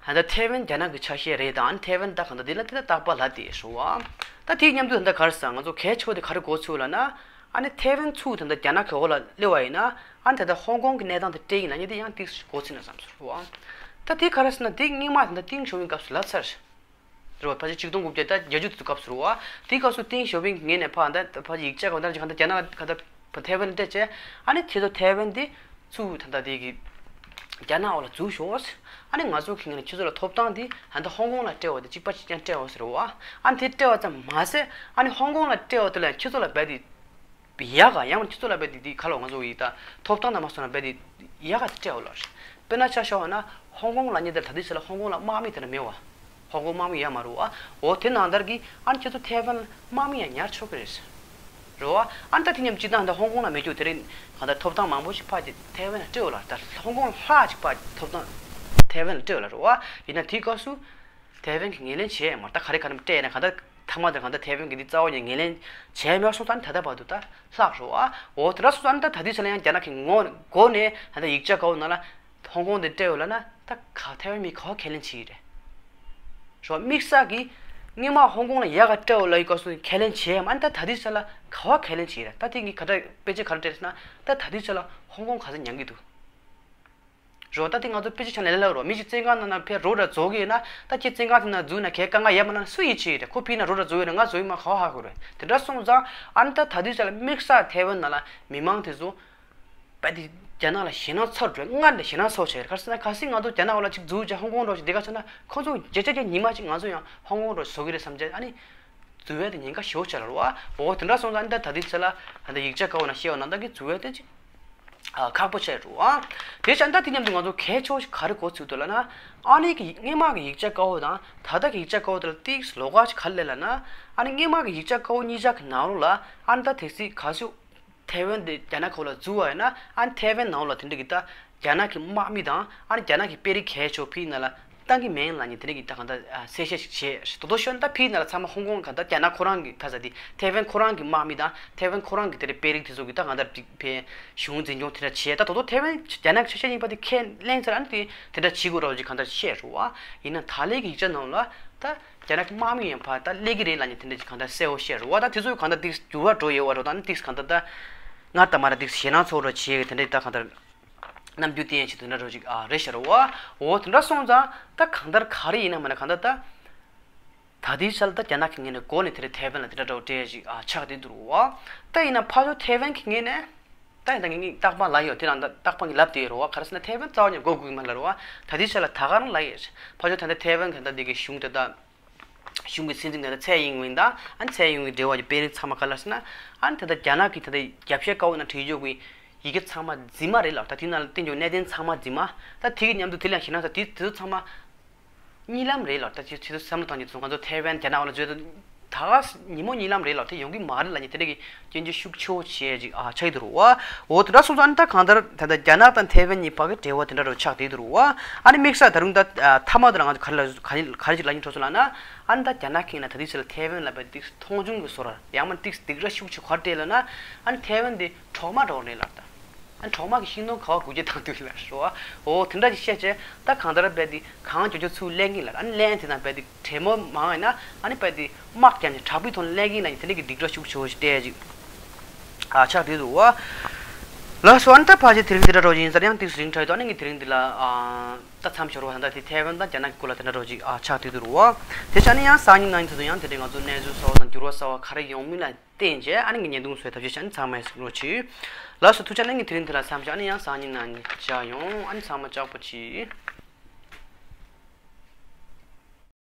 ད་ལྟ་ཐའེ་ཝན་རྒྱ་ནག་གི་ཆ་ཤས་རེད་དང་ཐའེ་ཝན་ད་གང་ལྟར་འདི་ལ་དེ་ལ་རྟག་པ་ལ་དེ་ཧྲུལ་བ། ད་དེའི་མཉམ་དུ་ད་ལྟ་ག་རེ་ཟེར་ང་ཚོ་གལ་ཆེ་བ་དེ་ག་རེ་གོ་ཚུལ་ལབ་ན། ཨ་ནི་ཐའེ་ཝན་ཚུར་ད་ལྟ་རྒྱ་ནག་གི་འོག་ལ་སླེབས་པ་ཡིན་ན་ཨ་ནི་ད་ལྟ་ཧོང་ཀོང་གི་གནས་སྟངས་དེ་སྤྲད་ཡིན་ལབ་མཁན་དེ་ཡང་ཏིག་གོ་ཚུལ་ན་བསམ་སོང་ཧྲུལ་བ། ད་དེ་ག་རེ་ཟེར་ན་དེ་སྔོན་མ་ད་ལྟ་ཏིང་ཞའོ་ཕིང་སྐབས་སུ་ལབ་ཚར། རེད་བ། ཕལ་ཆེར་ཆིག་སྟོང་དགུ་བརྒྱ་དང་བརྒྱད་ཅུ་དེ་ཚོ་སྐབས་སུ་རེད་བ། དེའི་སྐབས་སུ་ཏིང་ཞའོ་ཕིང་གི་ངོས་ནས་ཕར་ད་ཕལ་ཆེར་ཡིག་ཆ་གང་ལྟར་གང་ལྟར་རྒྱ་ནག་གང་ལྟར་ཐའེ་ཝན་སྤྲད་བྱས། ཨ་ནི་ཁྱེད་ཚོ་ཐའེ་ཝན་དེ་ཚུར་ད་ལྟ་དེ་གི་རྒྱ་ནག་འོག་ལ་འཛུལ་ཤོག་ཨ་ནི་ང་ཚོ་གི་ངོས་ནས་ཁྱེད་ཚོ་ལ་ཐོབ་ཐང་དེ་ད་ལྟ་ཧོང་ཀོང་ལ་སྤྲད་པ་དེ་གཅིག་པ་གཅིག་རྐྱང་སྤྲད་པ་ཟེར་བ། ཨ་ནི་དེ་སྤྲད་པ་ཙམ་མ་ཟད་ཨ་ནི་ཧོང་ཀོང་ལ་སྤྲད་པ་དེ་ལ་ཁྱེད་ཚོ་ལ་རྦད་དེ་ཡག་ག་ཡང་ཁྱེད་ཚོ་ལ་རྦད་དེ་དེ་ག་ལ་ང་ཚོ་ཡི་ད་ཐོབ་ཐང་དང་མ་སོང་ན་རྦད་དེ་ཡག་ག་དེ་སྤྲད་པ་ལ་རེད། དཔེར་ན་ཆ་བཞག་པ་ན་ཧོང་ཀོང་ལབ་མཁན་དེ་ད་ལྟའི་ཆ་ལ་ཧོང་ཀོང་ལ་དམག་མི་དེ་འདྲ་མེད་བ། ཧོང་ཀོང་དམག་མི་ཡོད་མ་རེད་བ། འོ་དེ་ནང་ལྟར་གྱི་ཨ་ནི་ཁྱེད་ཚོ་ཐའེ་ཝན་དམག་མི་ཡང་ཉར་ཆོག་གི་རེད། རེད་བ། ཨ་ནི་ད་དེ་མཉམ་སྤྱིར་བཏང་ད་ཧོང་ཀོང་ལ་མེད་རྒྱུ་དེ་རིང་གང་ལྟར་ཐོབ་ཐང་མང་པོ་ཞིག་ཕར་གྱི་ཐའེ་ཝན་ལ་སྤྲད་ཡོད་ལ། ད་ཧོང་ཀོང་ལྷག་ཅིག་ཕར་ཐོབ་ཐང་ཐའེ་ཝན་ལ་སྤྲད་ཡོད་ལ་རེད་བ། ཡིན་ན་དེའི་སྐབས་སུ་ཐའེ་ཝན་གྱིས་ངོས་ལེན་བྱས་ཡོད་མ་རེད། ད་ག་རེ་ག་རེ་སྤྲད་ཡོད་ན་གང་ལྟར་ཐ་མ་དེར་གང་ལྟར་ཐའེ་ཝན་གྱིས་འདི་རྩ་བ་ཉིད་ངོས་ལེན་བྱས་མེད་སོང་ཙང་ད་ལྟ་བར་དུ་ད་ལྷག་རེད་བ། འོ་དེ་འདྲ་སོང་ཙང་ད་ད་དུས་ཚོད་ལ་ཡང་རྒྱ་ནག་གི་ངོ་སྒོ་ནས་ད་ལྟ་ཡིག་ཆ་ག་བ་ནང་ལ། ཧོང་ཀོང་དེ་སྤྲད་ཡོད་ལབ་ན་ད་ག་ཐའེ་ཝན་མི་ག་བ་ཁས་ལེན་བྱེད་ཀྱི་རེད། རོ་དམིགས་བསལ་གྱིས་སྔོན་མ་ཧོང་ཀོང་ལ་ཡག་ག་སྤྲད་ཡོད་ལབ་ཡི་སྐབས་སུ་ཁས་ལེན་བྱས་ཡ་མ་ད་ད་དུས་ཚོད་ལ་ག་བ་ཁས་ལེན་བྱེད་ཀྱི་རེད། ད་དེ་ངས་ག་འདྲ་དཔེ་ཆ་ག་རེ་སྤྲད་ཟེར་ན་ད་ད་དུས་ཚོད་ལ་ཧོང་ཀོང་ག་ཚོད་མྱང་གི་འདུག་རོ་ད་དེ་ང་ཚོ་དཔེ་ཆ་ཆ་ནས་ལབ་རོ་མི་ཞིག་བཙོན་ཁང་ནང་ན་ཕེབས་རོགས་ར་བཟོ་གི་ཡོད་ན་ད་ཁྱེད་བཙོན་ཁང་དེ་ན་འཛུལ་ན་ཁྱེད་དཀའ་ངལ་ཡོད་མ་ན་སུ་ཡིད་ཆེས་ཡོད་རེད། ཁོ་ཕིན་ན་རོགས་ར་བཟོ་ཡོད་ན་ང་བཟོ་ཡི་མ་ག་བ་ཧ་གོ་རེད། དེ་འདྲ་སོང་ཙང་ཨ་ནི་ད་ད་དུས་ཚོད་ལ་དམིགས་བསལ་ཐའེ་ཝན་ནང་ལ་མི་མང་དེ་ཚོ། བས་དེ་རྒྱ་ནག་ལ་ཞེད་སྣང་ཚ་རུ་སྔར་ལས་ཞེད་སྣང་ཚ་བོ་བྱས་རེད། ག་རེ་ཟེར་ན་གལ་སྲིད་ང་ཚོ་རྒྱ་ནག་འོག་ལ་ཅིག་འཛུལ་བྱས་ཧོང་ཀོང་འགྲོ་ཞིག་འདི་ག་ཆ་ན་ཁོ་ཚོ་བརྗེད་བྱ་རྒྱ་ཉི་མ་ཅིག་ང་ཚོ་ཡང་ཧོང་ཀོང་འགྲོ་བཟོ་གི་རེད་བསམ་བྱས་ཨ་ནི་འཛུལ་བས་དེ་ཉེན་ཁ་ཞེ་པོ་ཆགས་རེད་བ། འོ་དེ་འདྲ་སོང་ཙང་ཨ་ནི་ད་ད་དུས་ཚོད་ལ་ད་ལྟ་ཡིག་ཆ་ག་བ་ན་བཤད་པ་ནང་ལྟར་གི་འཛུལ་བས་དེ་ཅིག་ ཨ་ཁག་པོ་ཆགས་འགྲོ་ཨ། དེ་བྱས་ད་དེ་མཉམ་དུ་ང་ཚོ་གལ་ཆེ་བ་ཞིག་ག་རེ་གོ་ཚུལ་འདུག་ལབ་ན། ཨ་ནི་གི་སྔོན་མ་གི་ཡིག་ཆ་དཀར་པོ་དང་ད་ལྟ་གི་ཡིག་ཆ་དཀར་པོ་དེ་ལ་ཏིག་ལོགས་ཀ་ཞིག་ག་རེ་སླེབས་ལབ་ན། ཨ་ནི་སྔོན་མ་གི་ཡིག་ཆ་དཀར་པོ་གཉིས་ཆ་གི་ནང་ལོགས་ལ་ཨ་ནི་ད་དེ་སྲིད་ག་ཚོད་ཐའེ་ཝན་དེ་རྒྱ་ནག་གི་འོག་ལ་འཛུལ་བ་ཡིན་ན། ཨ་ནི་ཐའེ་ཝན་ནང་ལོགས་ལ་དེ་འདྲ་གི་ད་རྒྱ་ནག་གི་དམག་མི་དང་ཨ་ནི་རྒྱ་ནག་གི་དཔོན་རིགས་གལ་ཆེ་བ་ཕྱིའི་ནང་ལ་གཏང་གི་མིན་ལབ་མཁན་དེ་འདྲ་གི་ད་གང་ལྟར་ཨ་གསལ་བཤད་ཞིག་བྱས། དོ་དོ་ཤོད་ད་ཕྱིའི་ནང་ལ་ཚང་མ་ཧོང་ཀོང་གང་ལྟར་རྒྱ་ནག་ཁོ་རང་གི་ད་ཟ་དེ་ཐའེ་ཝན་ཁོ་རང་གི་དམག་མི་དང་ཐའེ་ཝན་ཁོ་རང་གི་དེ་འདྲ་དཔོན་རིགས་དེ་ཚོ་གི་ད་གང་ལྟར་ཕྱི་ཕྱི་གཞུང་འཛིན་སྐྱོང་དེ་འདྲ་བྱས། ད་དོ་དོ་ཐའེ་ཝན་རྒྱ་ནག་གི་ཆ་ཤས་ཡིན་པ་དེ་ཁས་ལེན་ཚར། ཨ་ནི་དེ་དེ་འདྲ་བྱེད་དགོས་རེད་ཅེས་གང་ལྟར་བཤད་རེད་བ། ཡིན་ན་ད་ལན་གྱི་ཡིག་ཆ་ནང་ལ་ད་རྒྱ་ནག་གི་དམག་མི་ཡང་ཕར་ད་སླེབས་ཀྱི་རེད་ལབ་མཁན་དེ་འདྲ་ཅིག་གང་ལྟར་གསལ་པོ་བཤད་རེད་བ། ད་དེ་ཚོ་གང་ལྟར་ཏིག་འགྱུར་བ་འགྲོ་ཡོད་པ་རེད། ད་ནི་ཏིག་གང་ལྟར་ད་སྔར་དང་མ་ར་ཏིག་ཞེད་སྣང་ཚོར་རོགས་བྱེད་ཀྱི་དེ་འདྲ་ད་གང་ལྟར་རྣམ་འགྱུར་བསྟན་ཡས་ཅིག་དེ་འདྲ་རོ་ཅིག་ཨ་རེད་ཤག་རེད་བ། འོ་དེ་འདྲ་སོང་ཙང་ད་གང་ལྟར་ག་རེ་ཡིན་ན་མ་ན་གང་ལྟར་ད། ད་ལྟའི་ཆར་ལ་ད་རྒྱ་ནག་གི་ངོས་ནས་འགོ་ནས་དེ་རིང་ཐའེ་ཝན་ལ་དེ་འདྲ་འདྲ་བོ་སྤྲད་ཅིག་ཨ་ཆགས་བསྡད་འདུག་རོ། ད་ཡིན་ན་ཕར་ཕྱོགས་ཐའེ་ཝན་གྱི་ངོས་ནས་ད་ཡིན་ད་ངེད་ངེད་རྟག་པར་ལབ་ཡོད། དེ་རང་ད་རྟག་པར་ངས་ལབ་བསྡད་ཡོད་རོ་བ། ག་རེ་ཟེར་ན་ཐའེ་ཝན་རྩ་བ་ཉིད་འགོ་དགོས་ཀྱི་མ་རེད་རོ་བ། ད་ལྟའི་ཆར་ལ་ད་ག་རང་ལབ་ཡོད། ཕར་ཕྱོགས་ད་ལྟ་ཐའེ་ཝན་ག་ད་འདི་གི་གཞུང་དེ་ད་གཞུང་གི་སྲིད་འཛིན་ག་ད་ཚའེ་ཡིན་ཝེན་དང་ཨ་ནི་ཚའེ་ཡིན་ཝེན་འབྲེལ་བ་གི་དཔོན་རིགས་ཚང་མ་ག་ལ་ཟེར་ན། ཨ་ནི་ད་ལྟ་རྒྱ་ནག་གི་ད་ལྟ་རྒྱབ་བཤད་དཀར་པོ་ནང་བྲིས་ཡོད་གི་ཡི་གེ་ཚང་མ་རྫུན་མ་རེད་ལབ། ད་དེ་ནང་ལ་བསྟན་ཡོད་གནད་དོན་ཚང་མ་རྫུན་མ། ད་དེ་གི་མཉམ་དུ་དེ་ལ་ཞེད་སྣང་ད་དེ་དེ་ཚོ་ཚང་མ་གཉིད་ལམ་རེད་ལབ། ད་ཅི་ཅི་ཚོ་བསམ་བློ་བཏང་རྒྱུ་ཚོ་ང་ཚོ་ཐའེ་ཝན་རྒྱ་ནག་བ་ལ་བརྗོད་དུ་ད་ག་ཉིན་མོ་གཉིད་ལམ་རེད་ལབ། དེ་ཡོང་གི་མ་རེད་ལབ་མཁན་དེ་འདྲ་གི་སྐྱོན་བརྗོད་ཤུགས་ཆེ་བོ་བྱས་ཅིག་ཨ་ཆགས་ཀྱི་འདུག་རོ་བ། འོ་དེ་འདྲ་སོང་ཙང་ཨ་ནི་ད་གང་ལྟར་ད་ལྟ་རྒྱ་ནག་དང་ཐའེ་ཝན་གཉིས་བར་གྱི་འབྲེལ་བ་དེ་འདྲ་རུ་ཆགས་བསྡད་འདུག་རོ་བ། ཨ་ནི་དམིགས་བསལ་ད་རུང་ད་མཐའ་མ་དེ་ལ་ང་ཚོ་ག་རེ་ལ་ག་རེ་ག་རེ་ཅིག་ལབ་སྙིང་བྲོ་སོང་ལབ་ན། ཨ་ནི་ད་རྒྱ་ནག་གིས་ན་ད་ལྟའི་ཆར་ལ་ཐའེ་ཝན་ལ་བས་ཏིག་མཐོང་ཆུང་གི་བཟོ་འདྲ་ཡང་མིན་ཏིག་སྡིགས་ར་ཤུགས་ཆེ་ག་རེ་སྤྲད་ལབ་ན། ཨ་ནི་ཐའེ་ཝན་དེ་གྲོག་མ་འདྲ་བོ་རེད་ལབ་ད། ཨ་གྲོག་མ་གི་ཤིང་སྡོང་ག་བ་འགུལ་སྐྱོད་བཏང་དུས་ལ་རོ། འོ་དེ་འདྲ་ཅིག་བཤད་བྱས་ད་གང་ལྟར་རྦད་དེ་གང་འགྱོ་འགྱོ་ཚུར་ལེན་གིན་ལ། ཨ་ནི་ལེན་དེ་དང་རྦད་དེ་གྲོས་མོལ་མང་ཡིན་ན་ཨ་ནི་རྦད་དེ་དམག་བརྒྱབ་ནས་དྲག་པོའི་ཐོག་ནས་ལེན་གིན་ལ་ཡིན་དེ་འདྲ་གི་སྡིགས་ར་ཤུགས་ཆེ་བོ་ཞིག་སྤྲད་ཅིག་ཨ་ཆགས་བསྡད་འདུག་བ། ལགས་སོ། ཨ་ནི་ད་ཕལ་ཆེར་དེ་རིང་འདི་འདྲ་འདྲ་བོ་ཞིག་ཡིན་ས་རེད། ཡང་ཏིག་རིང་དྲགས་ཡོད་དོ། ཨ་ནི་ངས་དེ་རིང་འདི་ལ་ཨ་ད་མཚམས་སྦྱོར་བ་ད་ལྟ་དེ་ཐའེ་ཝན་དང་རྒྱ་ནག་གི་སྐོར་ལ་དེ་འདྲ་འདྲ་བོ་ཞིག་ཨ་ཆགས་བསྡད་འདུག་རོ་བ། དེ་བྱས་ནས་ཡང་སང་ཉིན་གནངས་ཉིན་ཚོ་དང་ཡང་དེ་འདྲའི་ང་ཚོ་གནས་ཚུལ་གསར་བ་དང་འགྱུར་བ་གསར་བ་ག་རེ་ཡོང་མིན་ལ་བརྟེན་བྱས་ཨ་ནི་ངས་བརྙན་ཐུང་བཟོས་ཐབས་ཤེས་བྱས་ཨ་ནི་ཚང་མས་གཟིགས་རོགས་གྱིས། ལགས་སོ། ཐུགས་རྗེ་ཆེ། ཨ་ནི་ངས་དེ་རིང་འདི་ལ་མཚམས་བཞག་ཨ་ནི་ཡང་སང་ཉིན་གནངས་ཉིན་མཇལ་ཡོང་། ཨ་ནི་ཚང་མ་ལྕགས་པོ་གྱིས།